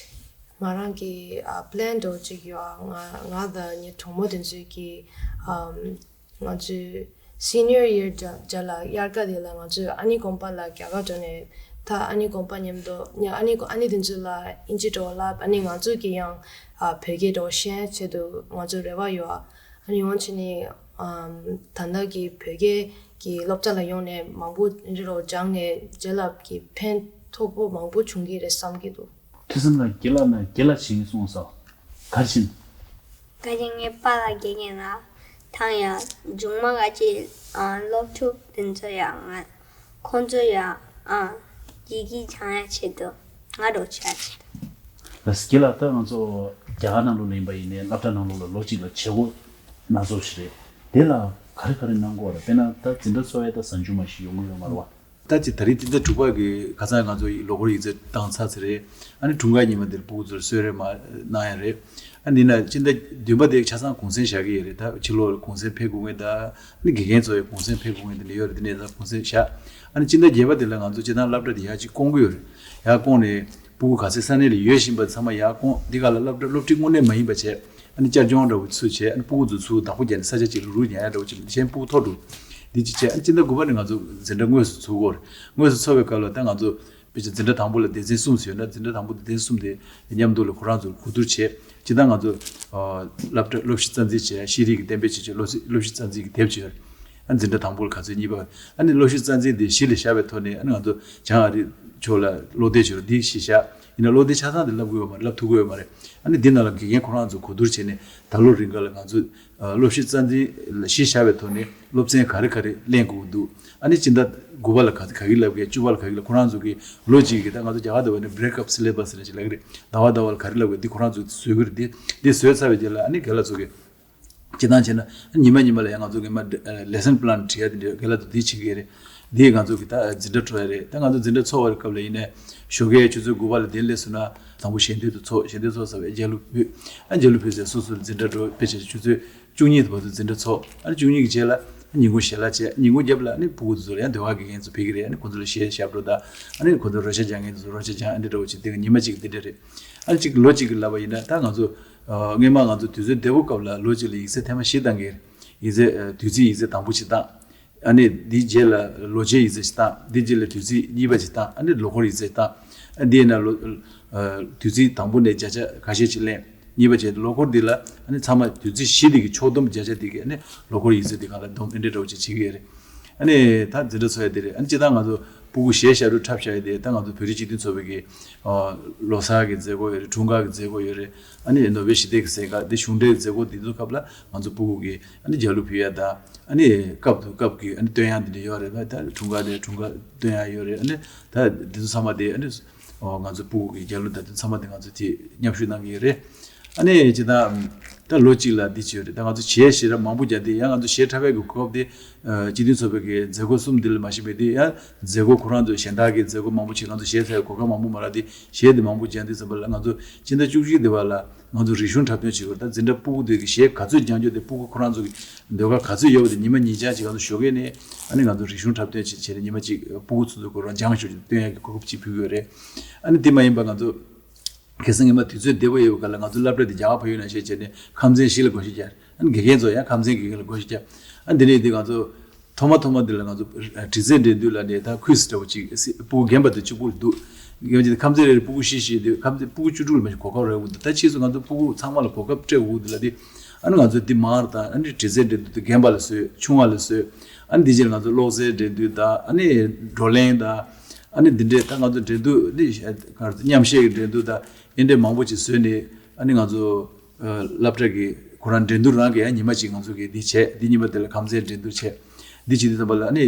ང་རང་གི་ཨ་པི་ལན་འདྲ་བོ་ཅིག་ཡོད། ང་ང་དང་ངའི་གྲོགས་མོ་དེ་ཚོས་ཀྱི་ཨམ། ང་ཚོའི་སི་ནི་ཡར་ཡིར་རྒྱ་ལ་དབྱར་ཁ་དེ་ལ་ང་ཚོས་ཨ་ནེ་དགོན་པ་ལ་རྒྱ་གར་འགྲོ་ནས་ད་ཨ་ནེ་དགོན་པ་མཉམ་དུ་ཉ་ཨ་ནེ་ཨ་ནེ་དེ་ཚོ་ལ་ཨིན་ཇི་འདྲ་བོ་བསླབ། ཨ་ནེ་ང་ཚོས་ཀྱི་ཡང་ཨ་བོད་སྐད་འདྲ་བོ་བཤད་ཆེད་དུ་ང་ཚོ་རེ་བ་ཡོད། ཨ་ནེ་ཡོང་བྱས་ནས་ཨམ་ད་ལྟ་གི་བོད་སྐད་ཀྱི་སློབ་གྲྭ་ལ་ཡོང་ནས་མང་པོ་ཨིན་ཇི་འདྲ་བོ་སྦྱངས་ནས་རྗེས་ལ་གི་ཕན་ཐོགས་པོ་མང་པོ་བྱུང་གི་རེད་བསམ་གྱི་འདུག་ཐོས་བསམ་ལགས་དགེ་ལགས་ན་དགེ་ལགས་བྱེད་ཀྱི་སོང་ས་གར་ཕྱིན། ག་ཅིག་ངའི་པཱ་ལགས་དགེ་རྒན་ལགས་དང་ཡང་མཇུག་མ་ག་ཅིག་ཨ་སློབ་ཕྲུག་དེ་ཚོ་ཡང་ང་ཁོང་ཚོ་ཡང་ཨ་ཡི་གེ་སྦྱང་ཡ་ཆེད་དུ་ང་འདྲ་བོ་བྱ་ཆེད་དུ། ལགས་དགེ་ལགས། ད་ང་ཚོ་རྒྱ་གར་ནང་ལོགས་ལ་ཡིན་པ་ཡིན་ནའི་སློབ་གྲྭ་ནང་ལོགས་ལ་ལོ་གཅིག་ལ་བྱེད་སྒོ་སྣ་ཚོགས་ཤིག་རེད། དེ་ལ་ག་རེ་ག་རེ་གནང་དགོས་རེད། དཔེར་ན་ད་འཛིན་གྲྭ་ཚོགས་ཡ་ད་གཟའ་མཇུག་མ་ཞིག་ཡོང་གི་ཡོད་མ་རེད་བ། ད་ཅི་ད་རེས་སྤྱི་ཟླ་དྲུག་པ་གི་ཁ་སང་ང་ཚོ་ལོ་འཁོར་ཡིག་ཚད་བཏང་ཚར་ཚར་རེད། ཨ་ནི་དྲུང་ཁག་ཉི་མ་དེར་སྤུ་གུ་ཚོར་གསོལ་རས་མར་གནང་ཡ་རེད། ཨ་ནི་ན་སྤྱི་ཟླ་བདུན་པ་དེ་ཆ་ཚང་གུང་སེང་བཞག་གི་ཡོད་རེད། ད་ཕྱི་ལོགས་ལ་གུང་སེང་ཕེབས་དགོས་མཁན་ད་ཨ་ནི་དགེ་རྒན་ཚོ་ཡི་གུང་སེང་ཕེབས་དགོས་མཁན་དེ་འདྲ་ཡོད་རེད། དེ་ནས་ད་གུང་སེང་བཞག་ཨ་ནི་སྤྱི་ཟླ་བརྒྱད་པ་དེ་ལ་ང་ཚོ་སྤྱི་བཏང་སློབ་གྲྭ་དེ་ཡར་ཅིག་སྐོང་གི་ཡོད་རེད། ཡར་སྐོང་ནས་སྤུ་གུ་ག་ཚད་ས་གནས་ལ་ཡོད་བཞིན་པ་ཚང་མ་ཡར་སྐོང་། འདི་ག་ལ་སློབ་གྲྭ་སློབ་ཁྲིད་དངོས་གནས་མ་ཡིན་པ་བྱས། ཨ་ནི་བསྐྱར་སྦྱོང་འདྲ་བོ་ཚུར་བྱས། ཨ་ནི་སྤུ་གུ་ཚོ་ཚུར་བདག་པོ་བརྒྱབ་ནས་ས་ཆ་གཅིག་ལ་རུ་ཉར་ཡ་འདྲ་བོ་ཅིག་གཞན་སྤུ་གུ་མཐོ་འགྲོ། འདི་གཅིག་བྱས། ཨ་ནི་སྤྱི་ཟླ་དགུ་པ་ནས་ང་ཚོ་འཛིན་གྲྭ་དངོས་སུ་ཚུགས་ཀྱི་ཡོད་རེད། དངོས་སུ་ཚུགས་པའི་སྐབས་ལ་ད་ང་ཚོ་དཔེ་ཆ་འཛིན་གྲྭ་དང་པོ་ལ་སྡེ་ཚན་གསུམ་ཟེར་ཡོད་ན་འཛིན་གྲྭ་དང་པོ་སྡེ་ཚན་གསུམ་དེ་མཉམ་དུ་ལ་ཁོ་རང་ཚོར་གོ་བསྡུར་བྱས། སྤྱིར་བཏང་ང་ཚོ་ཨ་སློབ་གྲྭ་སློབ་གཞི་རྩ་འཛིན་བྱས། ཤེས་རིག་གི་གཏན་འབེབས་བྱས་བྱས་སློབ་སློབ་གཞི་རྩ་འཛིན་གྱི་དེབ་ཅིག་ཡོད་རེད། ཨ་འཛིན་གྲྭ་དང་པོ་ལ་ག་ཚོད་གཉིས་པ། ཨ་ནི་སློབ་གཞི་རྩ་འཛིན་དེ་གཞི་ལ་བཞག་པའི་ཐོག་ནས་ཨ་ནི་ང་ཚོ་བྱང་ཨ་རི་ཕྱོགས་ལ་བློ་གཏད་བྱས་རོགས་འདི་གཞི་བཞག་ཡིན་ན་སློབ་དེབ་ཆ་ཚང་དེ་བསླབ་དགོས་ཡོད་མ་རེད། བསླབ་ཐུབ་ཀྱི་ཡོད་མ་རེད། ཨ་ནི་འདི་ནང་ལ་དགེ་རྒན་ཁོ་རང་ཚོ་གོ་བསྡུར་བྱས་ནས་ད་ལོ་རིང་ག་ལ་ང་ཚོ་ཨ་སློབ་གཞི་རྩ་འཛིན་ལ་གཞི་བཞག་པའི་ཐོག་ནས་སློབ་ཚན་ག་རེ་ག་རེ་ལེན་དགོས་ཀྱི་འདུག་ཨ་ནི་སྤྱི་ཟླ་དགུ་པ་ལ་ག་ག་གི་བསླབ་གི། བཅུ་པ་ལ་ག་གི་ལ། ཁོ་རང་ཚོ་གི་ལོ་གཅིག་གི་ད་ང་ཚོ་རྒྱ་གར་འདྲ་བོ་ནས་break up syllabus ཟེར་ནས་ཅིག་ལབ་གི་རེད། ཟླ་བ་ཟླ་བ་ལ་ག་རེ་བསླབ་གི་འདི་ཁོ་རང་ཚོ་བཟོས་གི་རེད། འདི་འདི་བཟོས་ཚར་བའི་རྗེས་ལ་ཨ་ནི་རྒན་ལགས་ཚོ་གི་སྤྱིར་བཏང་བྱས་ན་ཉི་མ་ཉི་མ་ལ་ཡང་ང་ཚོ་གི་མ་lesson plan བྲིས་ཡ་དེ་འདྲ་རྒན་ལགས་ཚོ་འདི་བྱེད་ཀྱི་རེད། འདི་ང་ཚོ་གི་ད་འཛིན་གྲྭ་འཕྲོ་ཡ་རེད། ད་ང་ཚོ་འཛིན་གྲྭ་འཚོགས་པའི་སྐབས་ལ་ཡིན་ནའི་ཞོགས་ཀའི་ཆུ་ཚོད་དགུ་པ་ལ་དེ་སླེབས་སོང་ན་དང་པོ་ཞལ་འདོན་དུ་ཚོགས། ཞལ་འདོན་ཚོགས་ཚར་བའི་མཇལ་ལུ་ཕུལ། ཨ་མཇལ་ལུ་ཕུལ་ཚེ་སོ་སོ་འཛིན་གྲྭ་འགྲོ། དཔེ་ཆ་ཆུ་ཚོད་བཅུ་གཉིས་བར་དུ་འཛིན་གྲྭ་ཚོགས། ཨ་བཅུ་གཉིས་ཀྱི་རྗེས་ལ་ཉིན་གུང་ཞལ་ལག་བྱས། ཉིན་གུང་རྒྱབ་ལ་ནི་སྤུ་གུ་དེ་ཚོ་ཡང་ཟློས་གར་དགེ་རྒན་ཚོ་ཕེབས་ཀྱི་རེད། ཨ་ནི་ཁོ་ཚོ་ལ་གཞས་ཞབས་བྲོ་དང་། ཨ་ནི་ཁོ་ཚོ་རོལ་ཆ་སྦྱང་མཁན་དེ་ཚོ་རོལ་ཆ་སྦྱང་། ཨ་འདྲ་འདྲ་བོ་ཅིག་དེ་ག་ཉི་མ་གཅིག་འདི་འདྲ་རེད། ཨ་ནི་གཅིག་ལོ་གཅིག་གི་ལབ་པ་ཡིན་ན་ད་ང་ཚོ་ཨ་སྔོན་མ་ང་ཚོ་དུས་ཚོད་བདེ་པོ་སྐབས་ལ་ལོ་གཅིག་ལ་ཡིག་ཚད་ཐེངས་མ་བཞི་བཏང་གི་རེད། ཡིག་ཚད་ཨ་དུས་ཚིགས་ཡིག་ཚད་དང་པོ་གཅིག་བཏང་། ཨ་ནི་འདིའི་རྗེས་ལ་ལོ་བརྒྱའི་ཡིག་ཚད་གཅིག་བཏང་། འདིའི་རྗེས་ལ་དུས་ཚིགས་གཉིས་པ་གཅིག་བཏང་། ཨ་ནི་ལོ་འཁོར་ཡིག་ཚད་བཏང་། ཨ་འདི་ཡིན་ན་ལོ་ཨ་དུས་ཚིགས་དང་པོ་ནས་བརྒྱ་ཆ་ཁ་ཤས་ཅིག་ལེན། གཉིས་པ་བྱས་ཏེ་ལོ་འཁོར་འདི་ལ་ཨ་ནི་ཚང་མ་དུས་ཚིགས་བཞི་འདི་གི་ཕྱོགས་བསྡོམས་བརྒྱ་ཆ་འདི་གི་ཨ་ནི་ལོ་འཁོར་ཡིག་ཚད་འདི་སྒང་ལ་བསྡོམས། ཨ་འདྲ་འདྲ་བོ་ཅིག་བྱེད་ཀྱི་ཡོད་རེད། ཨ་ནི་ད་འཛིན་གྲྭ་ཚོགས་ཡ་དེ་རེད། ཨ་ནི་སྤྱིར་བཏང་ང་ཚོ་སྤུ་གུ་གཞས་ཞབས་བྲོ་འཁྲབ་བཞག་ཡ་དེ་ད་ང་ཚོ་བོད་རིགས་སྤྱི་མཐུན་ཚོགས་པའི་གི་ཨ་ལོ་གསར་གི་མཛད་སྒོ་ཡོད་རེད། འཁྲུངས་སྐར་གི་མཛད་སྒོ་ཡོད་རེད། ཨ་ནི་ནོ་བེལ་ཞི་བདེ་གི་གཟེངས་རྟགས་དེ་གཞུང་འབྲེལ་མཛད་སྒོ་འདི་ཚོ་སྐབས་ལ་ང་ཚོ་སྤུ་གུ་གི་ཨ་ནི་མཇལ་ལུ་ཕུལ་ཡ་དང་། ཨ་ནི་སྐབས་དུ་སྐབས་ཀྱི་ཨ་ནི་སྟོན་ཡ་འདི་འདྲ་ཡོད་རེད། ད་འཁྲུངས་སྐར་ནས་འཁྲུངས་སྐར་སྟོན་ཡ་ཡོད་རེད། ཨ་ནི་ད་འདི་ཚོ་ཚང་མ་དེ་ཨ་ནི་ཨོ་ང་ཚོ་སྤུ་གུ་གི་མཇལ་ལུ་ད་དེ་ཚང་མ་དེ་ང་ཚོ་དེ་མཉམ་ཞུགས་གནང་གི་ཡོད་རེད། ཨ་ནི་ཇི་ལྟར་ད་ལོ་གཅིག་ལ་འདི་བྱས་ཡོད་རེད། ད་ང་ཚོ་གཞས་ཞེ་དྲག་མང་པོ་རྒྱག་དེ་ཡང་ང་ཚོ་གཞས་འཁྲབ་པའི་གི་གོ་སྐབས་དེ་ཨ་སྤྱི་མཐུན་ཚོགས་པའི་གི་མཛད་སྒོ་གསུམ་འདི་ལ་མ་གཞི་མེད་དེ་ཡང་མཛད་སྒོ་ཁོ་རང་ཚོ་གཞན་དག་གི་མཛད་སྒོ་མང་པོ་བྱས། ང་ཚོ་གཞས་འཁྲབ་པའི་གོ་སྐབས་མང་པོ་མ་རག་དེ་གཞས་དེ་མང་པོ་རྒྱག་དུས་ཙམ་པ་ལ་ང་ཚོ་སྤྱི་ཟླ་བཅུ་གཅིག་དེ་བར་ལ་ང་ཚོ་རིག་གཞུང་འཁྲབ་སྟོན་བྱེད་དགོས། ད་འཛིན་གྲྭ་སྤུ་གུ་དེ་གི་གཞས་ག་ཚོད་སྦྱང་རྒྱུ་དེ་སྤུ་གུ་ཁོ་རང་ཚོ་གི་ཟློས་གར་ག་ཚོད་ཡོད་པ་དེ་ཉི་མ་ཉིན་ཆ་གཅིག་ང་ཚོ་ཞོགས་ཀས་ནས་ཨ་ནི་ང་ཚོ་རིག་གཞུང་འཁྲབ་སྟོན་བྱེད་བྱས་ནས་ཉི་མ་གཅིག་སྤུ་གུ་ཚོ་ཚོ་ཁོ་རང་སྦྱང་ཞོར་སྟོན་ཡག་གི་གོ་སྐབས་ཅིག་ཕུལ་གྱི་ཡོད་རེད། ཨ་ནི་དེ་མ་ཡིན་པ་ང་ཚོ་ཁ་སང་ཉི་མ་དུས་ཚོད་བདེ་པོ་ཡོད་པ་ག་ལ་ང་ཚོ་སློབ་གྲྭ་དེ་རྒྱ་གར་ཕ་ཡུལ་ནང་བཞིན་བྱས་ནས་ཁམས་ཚན་བཞི་ལ་བགོ་བཤའ་རྒྱག་ཨ་ནི་དགེ་རྒན་ཚོ་ཡང་ཁམས་ཚན་དགེ་རྒན་ལ་བགོ་བཤའ་རྒྱག་ཨ་འདི་ནས་འདི་ང་ཚོ་ཐོག་མ་ཐོག་མ་འདི་ལ་ང་ཚོ་དྲི་རྩད་འགྲན་བསྡུར་ལ་ནས་ད་ཁུ་སི་འདྲ་བོ་ཅིག་སྤུ་གུ་རྒན་པ་དང་གཅིག་པུ་འདུག་རྒན་པ་ཅིག་ཁམས་ཚན་རེ་རེ་སྤུ་གུ་བཞི་བཞི་འདུག་ཁམས་ཚན་སྤུ་གུ་བཅུ་དྲུག་ལ་མ་གཞི་གོ་སྐབས་རག་གི་འདུག་ད་ཕྱིས་སུ་ང་ཚོ་སྤུ་གུ་ཚང་མ་ལ་གོ་སྐབས་སྤྲད་དགོས་འདུག་ལ་དེ་ཨ་ནི་ང་ཚོ་འདི་མང་རུ་དང་། ཨ་ནི་དྲི་རྩད་འགྲན་བསྡུར་དུ་རྒན་པ་ལ་བཟོས། ཆུང་བ་ལ་བཟོས། ཨ་ནི་འདི་རྗེས་ང་ཚོ་ཀློག་རྩལ་འགྲན་བསྡུར་དང་། ཨ་ནི་བགྲོ་གླེང་དང་། ཨ་ནི་འདི་འདྲས་ད་ང་ཚོ་འགྲན་བསྡུར་འདི་ག་རེ་མཉམ་བཤད་ཀྱི་འགྲན་བསྡུར་དང་འདི་འདྲས་མང་པོ་ཅིག་བཟོས་ནས་ཨ་ནི་ང་ཚོ་ཨ་སློབ་གྲྭ་གི་ཁོ་རང་འགྲན་བསྡུར་རང་གི་ཡང་ཉི་མ་གཅིག་ང་ཚོ་གི་འདི་བྱས། འདི་ཉིན་པ་དེ་ལ་ཁམས་ཚན་འགྲན་བསྡུར་བྱས། འདི་བྱེད་དུས་ཙམ་པ་ལ་ཨ་ནི་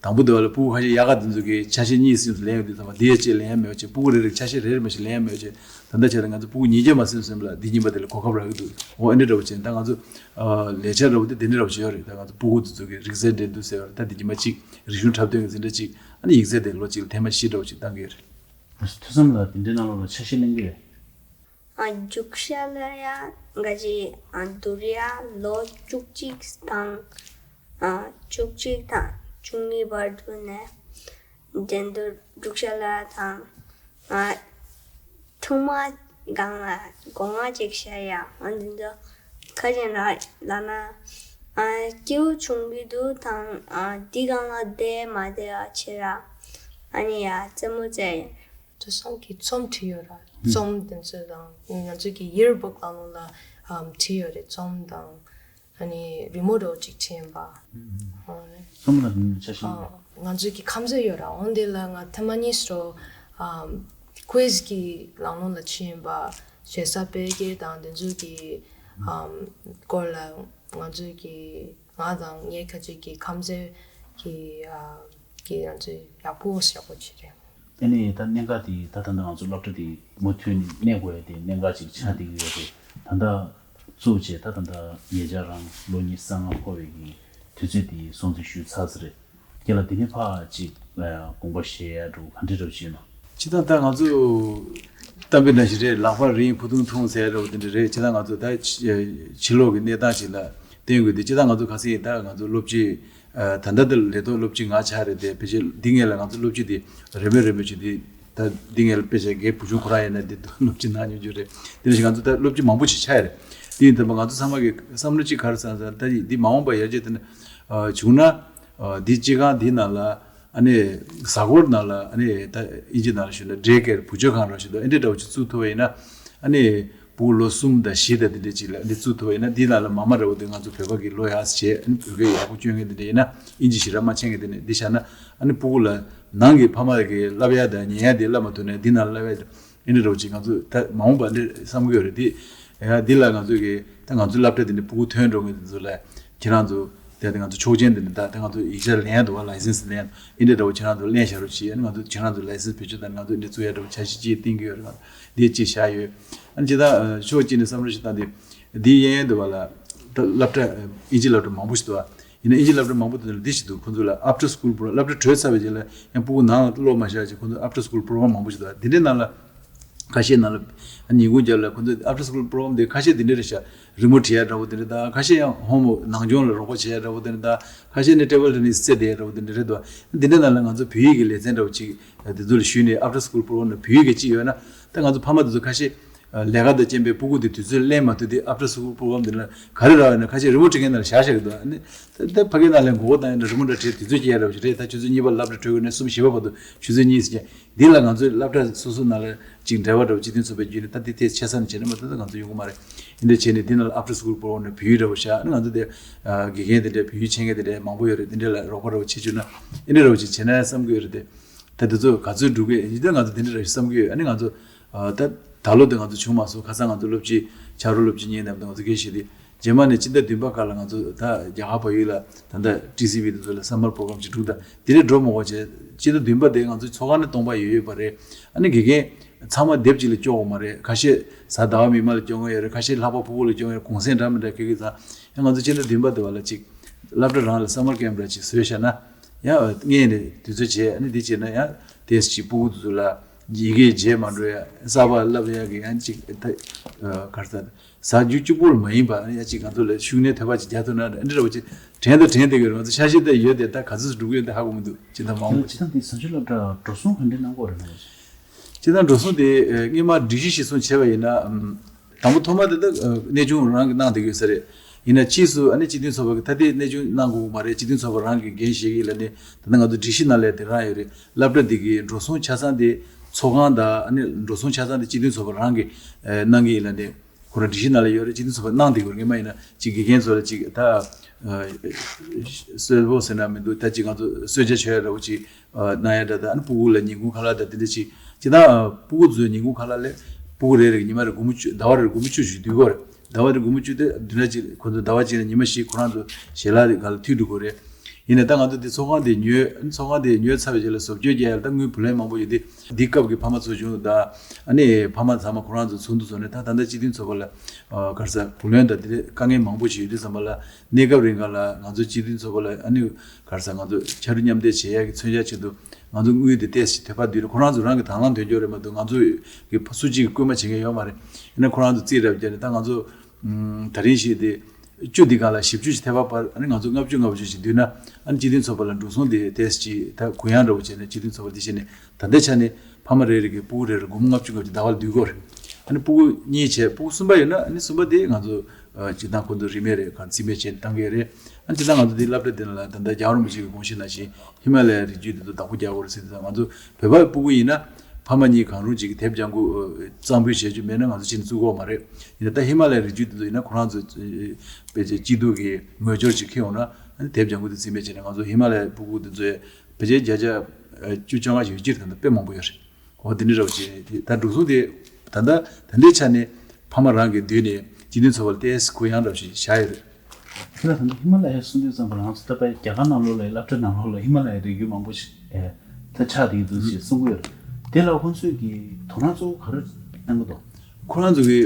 དང་པོ་དེ་བ་ལ་སྤུ་གུ་ཁ་ཤས་ཡག་ག་དེ་ཚོ་གི་ཆ་ཤས་གཉིས་གསུམ་ལེན་ཡོང་དུས་ཙམ་པ་འདི་ཡ་གཅིག་ལེན་ཡ་མེད་པ་བྱས། སྤུ་གུ་རེ་རེ་ཆ་ཤས་རེ་རེ་མ་ཞིག་ལེན་ཡ་མེད་པ་བྱས། ད་ལྟ་བྱས་ན་ང་ཚོ་སྤུ་གུ་ཉིས་བརྒྱ་མ་ཟིན་ཟིན་ལ་འདི་ཉིན་པ་དེ་ལ་གོ་སྐབས་རག་གི་འདུག་འོ་ཨེ་འདྲ་འདྲ་བོ་བྱས་ད་ང་ཚོ་ཨ་ལས་འཆར་འདྲ་བོ་དེ་དེ་འདྲ་འདྲ་བོ་བྱས་ཡོད་རེད། ད་ང་ཚོ་སྤུ་གུ་དེ་ཚོ་གི་རིག་རྩལ་འགྲན་བསྡུར་ཟེར་བ་རེད། ད་འདི་ཉི་མ་གཅིག་རིག་གཞུང་འཁྲབ་སྟོན་གྱི་འཛིན་གྲྭ་གཅིག་ཨ་ནི་ཡིག་ཚད་དེ་ལོ་གཅིག་ལ་ཐེངས་མ་བཞི་འདྲ་བོ་ཅིག་བཏང་གི་ཡོད་རེད། ཐུགས་བསམ་ལ་དེ་འདྲའི་ནང་ལོགས་ལ་ཆ་ཤས་ལེན་གི་རེད། ཨ་རྒྱུགས་ཤར་ལ་ཡ་འགའ་ཅིག་ཨ་བསྡུར་ཡ་ལོ་བཅུ་གཅིག་དང་ཨ་བཅུ་གཅིག་དང་བཅུ་གཉིས་བར་དུ་ནས་འགྲན་བསྡུར་རྒྱུགས་ཤར་ལ་དང་ཨ་ཐུང་མ་སྒང་ལ་སྒོ་ང་ཅིག་ཤར་ཡ་ཨ་འདི་ཚོ་ཁ་ཅན་ལ་ལ་ན་ཨ་སྐྱེའུ་ཆུང་གི་འདུག་དང་ཨ་འདི་སྒང་ལ་བསྡད་མ་བསྡད་ཨ་ཆེ་ར་ཨ་ནི་ཡ་རྩེད་མོ་རྩེ་ཡ། ཐོས་བསམ་གྱི་རྩོམ་བྲིས་ཡོད་ར། རྩོམ་དེ་ཚོ་དང་ང་ཚོ་གི་yearbook་ནང་ལོགས་ལ་ཨམ་བྲིས་ཡོད་རེད། རྩོམ་དང་ཨ་ནི་རི་མོ་འདྲ་བོ་ཅིག་བྲིས་ཡིན་པ། ཨ་ནི་རྩོམ་ལ་ཆ་ཤས་ཨ་ཡོད་ར། ང་ཚོ་གི་ཁམས་ཚན་ཡོད་ར། འོན་ཏེ་ལ་ང་ཐེངས་མ་གཉིས་སུ་ཨམ་quiz་གི་ནང་ལོགས་ལ་ཕྱིན་ཡིན་པ། ཞེ་ས་དཔེ་སྐྱེལ་དང་དེ་ཚོ་གི་ཨམ་སྐོར་ལ་ང་ཚོ་གི་ང་དང་ངའི་ཁ་ཅིག་གི་ཁམས་ཚན་གྱི་ཨ་གི་ང་ཚོས་ཡག་པོ་ཡག་པོ་བྱས་རེད། དེ་ནས་ད་གནད་འགག་དེ་ད་ད་ལྟ་ང་ཚོ་སློབ་གྲྭ་དེ་མུ་མཐུད་ནས་གནས་དགོས་ཡ་དེ་གནད་འགག་ཅིག་ཆགས་བསྡད་ཀྱི་ཡོད་རེད། ད་ལྟ་གཙོ་བྱས་ད་ད་ལྟ་ཉེ་ཆར་རང་ལོ་ཉི་ཤུ་རྩ་ལྔ་འཁོར་བའི་གི་དུས་ཚོད་དེ་སྲུང་བརྩི་ཞུས་ཚར་ས་རེད། ཁྱེད་ལ་དེ་ནས་ཕར་ཅིག་དགོངས་པ་བཞེས་ཡ་འདྲ་བོ་ག་འདྲ་འདྲ་བོ་ཅིག་ཡོད་ན། སྤྱིར་བཏང་ད་ང་ཚོ་གཏམ་དཔེ་ནང་བཞིན་རེད། ལག་པ་རིང་ཕུ་ཐུང་ཐུང་ཟེར་ཡ་འདྲ་བོ་དེ་འདྲ་རེད། སྤྱིར་བཏང་ང་ཚོ་ད་ཕྱི་ལོགས་ཀྱི་གནས་སྟངས་ཤིག་ལ་བརྟེན་དགོས་ཏེ། སྤྱིར་བཏང་ང་ཚོ་ཁ་སང་ད་ང་ཚོ་སློབ་སྤྱི་ཨ་ད་ལྟ་འདི་ལས་ཐོག་སློབ་སྤྱི་ང་ཆགས་རེད་དེ། ཕལ་ཆེར་འདི་ངེད་ལ་ང་ཚོ་སློབ་སྤྱི་དེ་རེ་མོས་རེ་མོས་བྱས་ཏེ། ད་འདི་ངེད་ལ་དཔེ་ཆ་རྒན་བུ་ཆུང་ཁོ་རང་ཡིན་ན་འདི་སློབ་སྤྱི་གནང་མྱོང་རྒྱུ་རེད། དེ་ནང་བཞིན་ང་ཚོ་ད་སློབ་སྤྱི་མང་པོ་ཞིག་ཆགས་ཡ་རེད། དེ་ཡིན་དུས་ང་ཚོ་ཚང་མ་གི་བསམ་བློ་གཅིག་ག་རེ་བསམ་བསམ་ད་འདི་མ་འོངས་པ་ཡར་རྒྱས་དེ་ན་བྱུང་ན་འདི་སྤྱི་ཁང་འདི་ནང་ལ་ཨ་ནི་གཟའ་འཁོར་ནང་ལ་ཨ་ནི་ད་དབྱིན་ཇི་ནང་ལ་ཞུས་ན་day care བུ་བཅོལ་ཁང་རང་ཞུ་དང་ཨེ་འདྲ་འདྲ་བོ་ཅིག་བཙུགས་ཐུབ་པ་ཡིན་ན། ཨ་ནི་ཕྲུ་གུ་ལོ་གསུམ་དང་བཞི་དང་དེ་འདྲ་ཅིག་ལ་འདི་བཙུགས་ཐུབ་པ་ཡིན་ན། འདི་ནང་ལ་མ་མ་འདྲ་བོ་དེ་ང་ཚོ་བོད་པ་གི་ལོ་ཡག་ཟེར་བྱས། ཨ་ནི་བོད་སྐད་ཡག་པོ་སྐྱོན་མཁན་དེ་འདྲ་ཡིན་ན། དབྱིན་ཇི་ཞེ་དྲག་མ་མཁྱེན་མཁན་དེ་འདྲ། འདི་བཞག་ན་ཨ་ནི་ཕྲུ་གུ་ལ་ནང་གི་ཕ་མ་གི་བསླབ་ཡ་དང་ཉན་ཡ་དེ་བསླབ་མ་ཐུབ་ན། འདི་ནང་ལ་བསླབ་ཡ་དང་ ཨེ་འདྲ་རོགས་ཅིག་ང་ཚོ་ད་མ་འོངས་པ་འདི་བསམ་གྱི་ཡོད་རེད། དེ་ཡ་འདི་ལ་ང་ཚོ་གི་ད་ང་ཚོའི་སློབ་གྲྭ་འདི་ནས་ཕྲུ་གུ་ཐོན་འགྲོ་མཁན་འདི་ཚོ་ལ་ཁྱེད་རང་ཚོ་ད་ང་ཚོ་ཆོག་མཆན་འདི་ནས་ད་ད་ང་ཚོ་ཡིག་ཆ་ལེན་ཡ་འདུག་བ། ལའི་སེན་སི་ལེན་ཡ་འདུག་ཨེ་འདྲ་འདྲ་བོ་ཁྱེད་རང་ཚོ་ལེན་བཞག་རོགས་བྱེད། ཨ་ནི་ང་ཚོ་ཁྱེད་རང་ཚོ་ལའི་སེན་སི་བེད་སྤྱོད་ད་ང་ཚོ་འདི་བཙུགས་ཡ་འདྲ་བོ་འཆར་གཞི་ཅིག་བཏིང་གི་ཡོད་རེད། ང་འདི་ཅིག་བཞག་ཡོད། ཨ་ནི་ཅི་ད་ཕྱོགས་གཅིག་ནས་བསམ་བློ་ཞིག་བཏང་སྟེ་འདི་གཡས་གཡོན་འདུག་བ་ལ་ད་སློབ་གྲྭ་ཨིན་ཇི་སློབ་གྲྭ་མང་པོ་ཞིག་འདུག་བ། ཡིན་ན་ཨིན་ཇི་སློབ་གྲྭ་མང་པོ་དེ་ཚོ་ལ་འདི་ཞིག་འདུག་ཁོང་ཚོ་ལ་after school program སློབ་གྲྭ་གྲོལ་ཚར་བའི་རྗེས་ལ་ཡང་ཕྲུ་གུ་ནང་ལ་སློབ་མ་བཞག་ཅིག་ཁོང་ཚོ་after school program མང་པོ་ཞིག་འདུག་དེ་འདྲའི་ནང་ལ་ཁ་ཤས་ནང་ལ་ཉིན་གུང་རྒྱབ་ལ་ཁོང་ཚོ་after school program དེ་ཁ་ཤས་དེ་འདྲ་རེད་ཤག་རི་མོ་བྲིས་ཡ་འདྲ་བོ་དེ་འདྲ་དང་ཁ་ཤས་ཡང་ཧོམ་ནང་སྦྱོང་ལ་རོགས་པ་བྱེད་ཡ་འདྲ་བོ་དེ་འདྲ་དང་ཁ་ཤས་ནི་table tennis རྩེ་བསྡད་ཡ་འདྲ་བོ་དེ་འདྲ་རེད་འདུག་དེ་འདྲའི་ནང་ལ་ང་ཚོ་བོད་ཡིག་གི་ལེ་ཚན་འདྲ་བོ་ཅིག་དེ་ཚོ་ལ་ཞུས་ནས་after school program ནང་བོད་ཡིག་གི་ཅིག་ཡོད་ན་ད་ང་ཚོ་ཕ་མ་དེ་ཚོ་ཁ་ཤས། ལས་ཀ་དང་རྐྱེན་པས་སྤུ་གུ་དེ་དུས་ཚོད་ལེན་མ་ཐུབ་དུས་after school program དེ་ལ་ག་རེ་རག་ཡོད་ན་ཁ་ཤས་རི་མོ་བྲིས་མཁན་ནང་ལ་བཞག་བཞག་གི་འདུག་ཨ་ནི་ད་ད་ཕ་གིའི་ནང་ལ་མགོ་སྐོར་བཏང་ཡོད་ན་རི་མོ་འདྲ་བྲིས་དུས་ཚོད་སྐྱེལ་ཡ་འདྲ་བོ་ཞིག་རེད། ད་ཆུ་ཚོད་གཉིས་པ་སློབ་གྲྭ་གྲོལ་དགོས་ན་གསུམ་བཞི་པ་བར་དུ་ཆུ་ཚོད་གཉིས་ཟེར་མཁན་འདི་ལ་ང་ཚོའི་སློབ་གྲྭ་སོ་སོ་ནང་ལ་ཅིག་འབྲེལ་བ་འདྲ་བོ་སྤྱི་མཐུན་ཚོགས་པའི་བརྒྱུད་ནས་ད་འདི་ཐད་ཆེ་ས་ནས་བྱས་ན་མ་ད་ད་ང་ཚོ་ཡོང་གི་མ་རེད། འདི་འདྲ་བྱས་ནས་འདི་ནང་ལ་after school program ནས་བོད་ཡིག་འདྲ་བོ་བཞག་ཨ་ནི་ང་ཚོ་དེ་དགེ་རྒན་དེ་འདྲ་བོད་ཡིག་མཁྱེན་མཁན་དེ་འདྲ་མང་པོ་ཡོད་རེད། འདི་འདྲ་ལ་རོགས་པ་འདྲ་བོ་བྱེད་བཅུག་ན་འདི་འདྲ་འདྲ་བོ་ཅིག་བྱས་ན་བསམ་གི་ཡོད་རེད་དེ། ད་དེ་ཚོ་ག་ཚོད་འགྲོ་གི་ཡིན་ད་ང་ཚོ་དེ་འདྲ་རེད་བསམ་གི་ཡོད། ཨ་ནི་ང་ཚོ་ད་ད་ལོ་དེ་ང་ཚོ་བྱུང་མ་སོང་། ཁ་སང་ང་ཚོ་སློབ་སྤྱི་ཆ་རོགས་སློབ་སྤྱི་གཉིས་མཉམ་དུ་ང་ཚོ་སྐད་བཤད་དེ་རྗེས་མ་ནས་སྤྱི་ཟླ་བདུན་པ་ཁ་ལ་ང་ཚོ་ད་རྒྱ་གར་བལ་ཡུལ་ལ་ད་ལྟ་ཊི་སི་ཝི་དེ་ཚོ་ལ་summer program ཅིག་འགྲོ། ད་དེ་རེད་འགྲོ་མ་དགོས་བྱས་སྤྱི་ཟླ་བདུན་པ་དེ་ང་ཚོ་ཚོགས་ཁང་ནས་སྟོང་པ་ཡོད་ཡོད་པ་རེད། ཨ་ནི་དགེ་རྒན་ཚང་མ་སྡེབ་གཅིག་ལ་སྐྱོར་དགོས་མ་རེད། ཁ་ཤས་གཟའ་ཟླ་བ་མིག་དམར་ལ་སྐྱོར་མཁན་ཡོད་རེད། ཁ་ཤས་ལྷག་པ་ཕུར་བུ་ལ་སྐྱོར་མཁན་ཡོད་རེད། གུང་སེང་འདྲ་མི་འདྲ་ཁེལ་གི་ཙང་ཡང་ང་ཚོ་སྤྱི་ཟླ་བདུན་པ་དེ་བ་ལ་ཅིག་སློབ་གྲྭ་རང་ལ་summer camp འདྲ་ཅིག་བཟོས་བཞག་ན། ཡང་སྔས་ནས་དུས་ཚོད་བྱས་ཨ་ནི་འདི་བྱས་ན་ཡང་དེ་ཅིག་ཕྲུ་གུ་དེ་ཚོ་ལ་ཡི་གེ་བརྗེད་མ་འགྲོ་ཡ་གསར་པ་བསླབ་ཡ་གི་ཡང་ཅིག་ད་ག་རེ་ཟ་གཟའ་མཇུག་གཅིག་པོ་ལ་མ་ཡིན་པ་ཡང་ཅིག་ང་ཚོ་ལ་ཤུགས་སྣོན་ཐེབས་པ་ཅིག་རྒྱག་ཐུབ་ན་འདི་འདྲ་བ་ཅིག་དྲན་དང་དྲན་བསྡད་ཀྱི་ཡོད་རེད། ང་ཚོ་འཆར་གཞི་ད་ཡོད་དེ་ད་ག་ཚོད་འགྲོ་གི་ཡོད་དེ་ཧ་གོ་མི་འདུག་སྤྱིར་བཏང་མང་པོ། སྤྱིར་བཏང་དེ་བཟང་སྤྱོད་སློབ་གྲྭ་འགྲོ་སོང་ག་འདྲ་གནང་གི་ཡོད་རེད་ན། སྤྱིར་བཏང་འགྲོ་སོང་དེ་སྔོན་མ་སྒྲིག་གཞི་གཞིར་བཟུང་བྱས་པ་ཡིན་ན། དང་པོ་ཐོག་མ་དེ་ད་གནས་ཆུང་རང་གིས་གནང་བསྡད་ཀྱི་ཡོད་ས་རེད། ཡིན་ན་ཕྱིས་སུ་ཨ་ནི་སྤྱི་མཐུན་ཚོགས་པ་གིས་ད་ལྟའི་གནས་ཆུང་གནང་དགོས་ཀྱི་མ་རེད། སྤྱི་མཐུན་ཚོགས་པ་རང་གིས་འགན་བཞེས་ཀྱི་ཡིན་ལབ་ནས་ད་ལྟ་ང་ཚོ་སྒྲིག་གཞི་ནང་ལ་དེ་རང་ཡོད་རེད། སློབ་གྲྭ་འདི་གི་འགྲོ་སོང་ཆ་ཚང་དེ་ཚོགས་ཁང་དང་ཨ་ནི་འགྲོ་སོང་ཆ་ཚང་དེ་སྤྱི་མཐུན་ཚོགས་པ་རང་གིས་གནང་གི་ཡིན་ལབ་ནས་ཁོ་རང་སྒྲིག་གཞི་ནང་ལ་ཡོད་རེད། སྤྱི་མཐུན་ཚོགས་པ་གནང་བསྡད་ཀྱི་ཡོད་རེད། སྔོན་མ་ཡིན་ན་ཅིག་དགེ་རྒན་ཚོ་ལ་ཅིག་ད་གསོལ་ཕོགས་ཟེར་ན་མི་འདུག་ད་ཅིག་ང་ཚོ་གསོལ་ཇ་མཆོད་ཡ་འདྲ་བོ་ཅིག་གནང་ཡ་འདྲ་དང་ཨ་ནི་སྤུ་གུ་ལ་ཉིན་གུང་ཁ་ལག་དང་དེ་འདྲ་ཅིག་ཅི་ད་སྤུ་གུ་ཚོའི་ཉིན་གུང་ཁ་ལག་ལས་སྤུ་གུ་རེ་རེ་ཉི་མ་རེ་སྒོར་མོ་བཅུ་ཟླ་བ་རེ་སྒོར་མོ་བཅུ་ཞིག་བསྡུ་དགོས་རེད། ཟླ་བ་རེ་སྒོར་མོ་བཅུ་དེ་བསྡུ་ན་ཅིག་ཁོ་ཚོ་ཟླ་བ་གཅིག་ལ་ཉི་མ་བཞི་ཁོ་རང་ཚོ་ཞལ་ལག་རེ་ག་ལ་མཐུད་འགྲོ་དགོས་རེད། ཡིན་ནའི་ད་ང་ཚོ་འདི་ཚོགས་ཁང་དེ་ཉོས་ཨ་ནི་ཚོགས་ཁང་དེ་ཉོས་ཚར་བའི་རྗེས་ལ་བཟོ་བཅོས་རྒྱག་ཡ་ལ་ད་དངུལ་བུ་ལོན་མང་པོ་ཡོད་དེ་འདི་སྐབས་ཀྱི་ཕ་མ་ཚོ་བྱུང་དང་ཨ་ནི་ཕ་མ་ཚང་མ་ཁོ་རང་ཚོ་ཚོགས་འདུ་ཚོགས་ནས་ད་ད་ལྟ་སྤྱི་མཐུན་ཚོགས་པ་ལ་ག་རེ་ཟ་བུ་ལོན་དང་དེ་འདྲའི་དཀའ་ངལ་མང་པོ་ཞིག་ཡོད་དུས་ཙམ་པ་ལ་གནས་སྐབས་རིང་ག་ལ་ང་ཚོ་སྤྱི་མཐུན་ཚོགས་པ་ལ་ཨ་ནི་ག་རེ་ཟ་ང་ཚོ་ཕྱར་གྲུ་མཉམ་འདེགས་བྱེད་ཡ་གི་མཚོན་ཆ་ཆེད་དུ་ང་ཚོ་དངུལ་དེ་ཏོག་ཙམ་ཐེབས་པ་འདུས་རེད། ཁོ་རང་ཚོ་རང་གི་དང་བླངས་དོན་འཁྱོལ་རེད་མ་གཏོགས་ང་ཚོ་གི་སུ་གཅིག་གིས་བསྐུལ་མ་བྱེད་མཁན་ཡོད་མ་རེད། ཡིན་ན་ཁོ་རང་ཚོ་རྩིས་རབ་བརྒྱབ་ནས་ད་ང་ཚོ་ད་རིང་བཞིན་དེ་བཅུ་འདི་སྒང་ལ་བཞི་བཅུ་ཞིག་ཐེབས་པ་བར་ཨ་ནི་ང་ཚོ་ལྔ་བཅུ་ལྔ་བཅུ་ཞིག་བསྡུས་ན་ཨ་ནི་སྤྱི་མཐུན་ཚོགས་པ་ལ་འགྲོ་སོང་དེ་ཏོག་ཙམ་ཅིག་ད་གུ་ཡངས་འདྲ་བོ་བྱས་ནས་སྤྱི་མཐུན་ཚོགས་པ་འདི་བྱས་ནས་ད་ལྟའི་ཆ་ནས་ཕ་མ་རེ་རེ་གི་སྤུ་གུ་རེ་རེ་སྒོར་མོ་ལྔ་བཅུ་ལྔ་བཅུ་ཟླ་བ་ལ་བསྡུ་དགོས་རེད། ཨ་ནི་སྤུ་གུ་གཉིས་བྱས་སྤུ་གུ་གསུམ་པ་ཡོད་ན་ཨ་ནི་གསུམ་པ་དེ་ང་ཚོ་སྤྱིར་བཏང་ཁོ་ཚོ་རིན་མེད་རེད་གང་རྩིས་མེད་བྱས་ནས་བཏང་གི་རེད། ཨ་ནི་སྤྱིར་བཏང་ང་ཚོ་འདི་སློབ་གྲྭ་འདི་ལ་ད་ལྟ་རྒྱལ་བ་རིན་པོ་ཆེ་གི་དགོངས་གཞི་ནང་བཞིན་ཧི་མ་ལ་ཡའི་རི་རྒྱུད་འདི་ཚོ་བདག་པོ་རྒྱག་དགོས་རེད་ཟེར་དུས་ཙང་ང་ཚོ་བོད་པའི་སྤུ་གུ་ཡིན་ན་ཕ་མ་གཉིས་གང་རུང་གཅིག་གིས་དེབ་ལྗང་ཁུ་གཙང་ཕུད་བྱེད་རྒྱུ་མེད་ན་ང་ཚོ་ཕྱིན་བཙུགས་དགོས་མ་རེད། ཡིན་ན་ད་ཧི་མ་ལ་ཡའི་རི་རྒྱུད་འདི་ཚོ་ཡིན་ན་ཁོ་རང་ཚོ་དཔེ་ཆའི་སྐྱིད་སྡུག་གི་ངོས་སྦྱོར་ཅིག་འཁྱེར་ཡོང་ན་ཨ་ནི་དེབ་ལྗང་ཁུ་དེ་རྩིས་མེད་བྱས་ནས་ང་ཚོ་ཧི་མ་ལ་ཡའི་སྤུ་གུ་དེ་ཚོའི་ཕལ་ཆེར་བརྒྱ་ཆ་བཅུ་བཅོ་ལྔ་ཞིག་ཡོད་ཀྱི་རེད། ད་ལྟ་དཔེ་མང་པོ་ཡོད་རེད། འོ་དེ་འདྲ་རེད་བ། ཅེས་ད་འགྲོ་སོང་དེ་ད་ལྟ་ད་ལྟའི་ཆ་ནས་ཕ་མ་རང་གི་མདུན་ནས་སྤྱི་མཐུན་ཚོགས་པ་ལ་ཏོག་ཙམ་གུ་ཡངས་འདྲ་ཞིག་བཞག་ཡོད་རེད། ཁྱེད་ལ་ད་ལྟ་ཧི་མ་ལ་ཡ་གསུང་དུས་ཙམ་པ་ང་ཚོ་ད་ལྟ་རྒྱ་གར་ནང་ལོགས་ལ་སློབ་གྲྭ་ནང་ལོགས་ལ་ཧི་མ་ལ་ཡའི་རི་རྒྱུད་མང་པོ་ཞིག་ཨེ་ད་ཆགས་བསྡད་ཀྱི་འདུག་ཅེས་གསུང་གི་ཡོད་རེད། དེ་ལ་ཁོང་ཚོས་ཀྱི་དོ་སྣང་གཙོ་བོ་ག་རེ་གནང་གི་འདུག་ཁོ་རང་ཚོ་གི་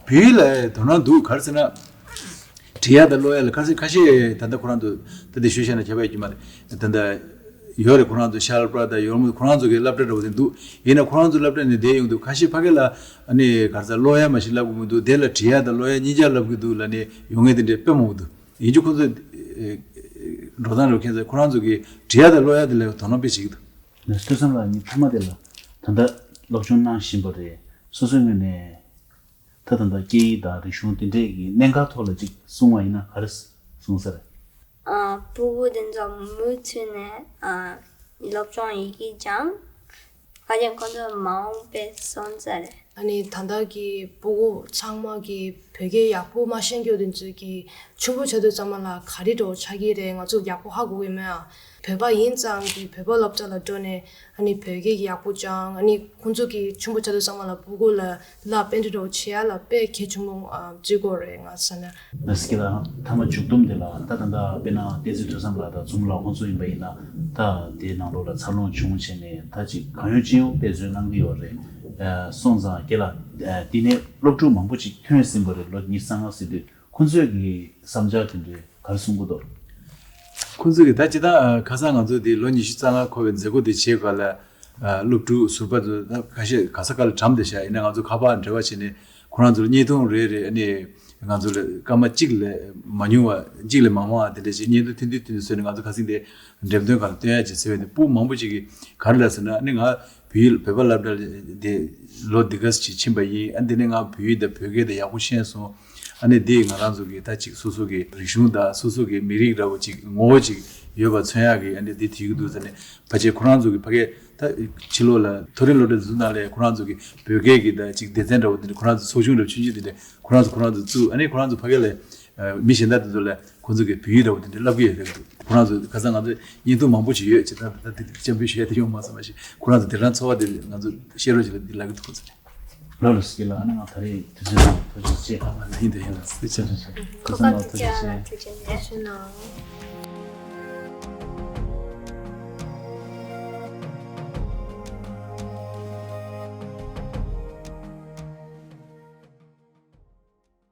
བོད་ཡིག་ལ་དོ་སྣང་འདུག་ག་རེ་ཟེར་ན། བྲིས་ཡ་དང་ཀློག་ཡ་ལ་ཁ་ཤས་ཁ་ཤས་ད་ལྟ་ཁོ་རང་ཚོ་ད་ལྟ་ཤོད་བཞག་ན་ཁྱབ་པ་ཡོད་ཀྱི་མ་རེད། ད་ལྟ་ཡོད་རེད། ཁོ་རང་ཚོ་ཤར་པ་དང་ཡོར་མོ་ཁོ་རང་ཚོ་གི་སློབ་གྲྭ་འདྲ་བོ་དེ་འདུག་ཡིན་ན་ཁོ་རང་ཚོ་སློབ་གྲྭ་ནས་བསྡད་ཡོང་དུས་ཁ་ཤས་ཕ་གི་ལ་ཨ་ནི་ག་རེ་ཟེར་ཀློག་ཡ་མ་ཤེས་ལབ་གི་མི་འདུག་དེ་ལ་བྲིས་ཡ་དང་ཀློག་ཡ་གཉིས་ཆ་ལབ་གི་འདུག་ལབ་ནས་ཡོང་མཁན་དེ་འདྲས་དཔེ་མང་པོ་འདུག་ཡིན་རྒྱུ་ཁོ་ཚོ་འགྲོ་སྟངས་རེད། ཁྱེད་ཚོ་ཁོ་རང་ཚོ་གི་བྲིས་ཡ་དང་ཀློག་ཡ་དེ་ལ་དོ་སྣང་དཔེ་བྱེད་ཀྱི་འདུག་ཐོས་བསམ་ལགས་ཉིད་ཐ་མ་དེ་ལ་ད་ལྟ་སློབ་སྦྱོང་གནང་བཞིན་པ་རེད། སོ་སོའི་ངོས་ནས། ད་ད་ལྟ་སྐད་ཡིག་དང་རིག་གཞུང་དེ་འདྲས་ཀྱི་གནད་འགག་ཐོག་ལ་ཅིག་གསུང་བ་ཡིན་ན་ག་རེ་གསུང་ས་རེད། ཨ། སྤུ་གུ་དེ་ཚོ་མུ་མཐུད་ནས་ཨ། སློབ་སྦྱོང་ཡི་གེ་སྦྱང་། ག་ཅན་ཁོ་ཚོ་མ་འོངས་པའི་སོན་རྩ་རེད། ཨ་ནི་ད་ལྟ་གི་སྤུ་གུ་ཚང་མ་གི་བོད་སྐད་ཡག་པོ་མ་ཤེས་རྒྱུ་དེ་ཚོ་གི་ཆུང་པོ་བྱ་དུས་ཚང་མ་ལ་ག་རེ་འགྲོ་ཆགས་ཀྱི་རེད། ང་ཚོ་ཡག་པོ་ཧ་གོ་གི་མེད་ཨ། བོད་པ་ཡིན་ཙང་གི་བོད་པ་སློབ་གྲྭ་ལ་འགྲོ་ནས་ཨ་ནི་བོད་སྐད་ཀྱི་ཡག་པོ་སྦྱང་། ཨ་ནི་ཁོང་ཚོ་གི་ཆུང་པོ་ཆ་དུས་ཚང་མ་ལ་སྤུ་གུ་ལ་ལ་པཎྜི་ཏ་འདྲ་བོ་བྱེད་ཡ་ལ་དཔེ་གལ་ཆེན་པོ་ཨ་བརྩི་དགོས་རེད་ང་བསམ་ན། ལགས་སོ། ཁྱེད་ལ་མཐའ་མ་མཇུག་སྡོམ་དེ་ལ་ད་ད་ལྟ་དཔེར་ན་བསྟན་འཛིན་ཐོས་བསམ་ལགས་དང་འཛོམས་ལགས་ཁོང་ཚོ་ཡིན་པ་ཡིན་ན་ད་དེའི་ནང་ལོགས་ལ་འཚར་ལོངས་བྱུང་བྱས་ནས་ད་ཅིག་གང་ཡོང་ཅི་ཡོང་འབད་བརྩོན་གནང་གི་ཡོད་རེད། ཨ་སོང་ཙང་ཁྱེད་ལ་ཨ་དེ་ནས་སློབ་ཕྲུག་མང་པོ་ཅིག་ཐོན་ཟིན་པ་རེད། ལོ་ཉི་ཤུ་རྩ་ལྔ་ཟེར་དུས་ཁོང་ཚོས་ཀྱི་བསམ་འཆར་དེ་འདྲའི་ག་རེ་གསུང་གི་འདུག་ཁོང་ཚོས་ཀྱི་ད་ཅི་ད་ཁ་སང་ང་ཚོ་དེ་ལོ་ཉི་ཤུ་རྩ་ལྔ་འཁོར་བའི་མཛད་སྒོ་དེ་བྱེད་སྐབས་ལ་སློབ་ཕྲུག་ཟུར་པ་ཚོ་ད་ཁ་ཤས་ག་ས་ག་ལ་གྲམ་དེ་བཞག་ཡིན་ན་ང་ཚོ་ཁ་པར་འབྲེལ་བ་བྱས་ནས་ཁོ་རང་ཚོར་བརྙན་ཐུང་རེ་རེ་ཨ་ནི་ང་ཚོ་ལ་སྐར་མ་གཅིག་ལས་མ་ཉུང་བ་གཅིག་ལས་མང་བ་དེ་འདྲ་ཞིག་བརྙན་ཐུང་ཐུང་ཐུང་ཐུང་བཟོས་ནས་ང་ཚོ་ཁ་སང་དེ་འགྲེམས་སྟོན་སྒང་ལ་སྟོན་ཡ་ཅིག་བཟོས་པ་ཡིན། སྤུ་མང་པོ་ཅིག་གིས་ག་རེ་ལབ་ཟེར་ན་ཨ་ནི་ང་བོད་ཡིག་བོད་པ་སློབ་གྲྭ་དེ་ལོ་འདི་ག་ཅིག་ཕྱིན་པ་ཡིན། ཨ་འདི་ནས་ང་བོད་ཡིག་དང་བོད་སྐད་དེ་ཡག་པོ་ཤེས་སོང་། ཨ་ནི་འདི་ང་རང་ཚོ་གི་ད་ཅིག་སོ་སོ་གི་རིག་གཞུང་དང་སོ་སོ་གི་མི་རིགས་འདྲ་བོ་ཅིག་ངོ་བོ་ཅིག་ཡོད་པ་མཚོན་ཡག་གི་ཨ་ནི་འདི་བྲིས་ཀྱི་འདུག་ཟེར་ནས་ཕལ་ཆེར་ཁོ་རང་ཚོ་གི་ཕ་གི་ད་ཕྱི་ལོགས་ལ་མཐོ་རིམ་སློབ་གྲྭ་འཛུགས་ནང་ལས་ཁོ་རང་ཚོ་གི་བོད་སྐད་ཀྱི་ད་ཅིག་སྡེ་ཚན་འདྲ་བོ་འདི་འདྲ་ཁོ་རང་ཚོ་ཚོགས་ཆུང་འདྲ་བོ་ཆུང་ཆུང་འདི་འདྲ་ཁོ་རང་ཚོ་ཁོ་རང་ཚོ་བཙུགས། ཨ་ནི་ཁོ་རང་ཚོ་ཕ་གི་ལ་མི་གཞན་དག་དེ་ཚོ་ལ་ཁོ་ཚོ་གི་བོད་ཡིག་འདྲ་བོ་དེ་འདྲ་བསླབ་ཀྱི་ཡོད་རེད་འདུག་ཁོ་རང་ཚོ་ཁ་སང་ང་ཚོ་བརྙན་ཐུང་མང་པོ་ཞིག་ཡོད་ཅེས་ད་ད་དེ་སྤྱན་འབུལ་ཞུ་ཡ་དེ་ཡོང་མ་སོང་བ་ཞིག་ཁོ་རང་ཚོ་དེ་རང་ཚོར་བ་དེ་ང་ཚོ་བཤད་རོགས་ཞིག་ལ་འདི་ལབ་ཀྱི་འདུག་ཁོ་ཚོ་ནས། ལགས་ལགས་སོ། ཁྱེད་ལ་ཨ་ནི་ང་ད་རེས་དུས་ཚོད་དང་ཐུགས་རྗེ་ཆེ། ཨ་མ་ལ་ཡིན་དེ་ཡིན་ལ་ཐུགས་རྗེ་ཆེ། ཁོ་ཚང་མ་ཐུགས་རྗེ་ཆེ། ཐུགས་རྗེ་ཆེ། ཐུགས་རྗེ་གནང་།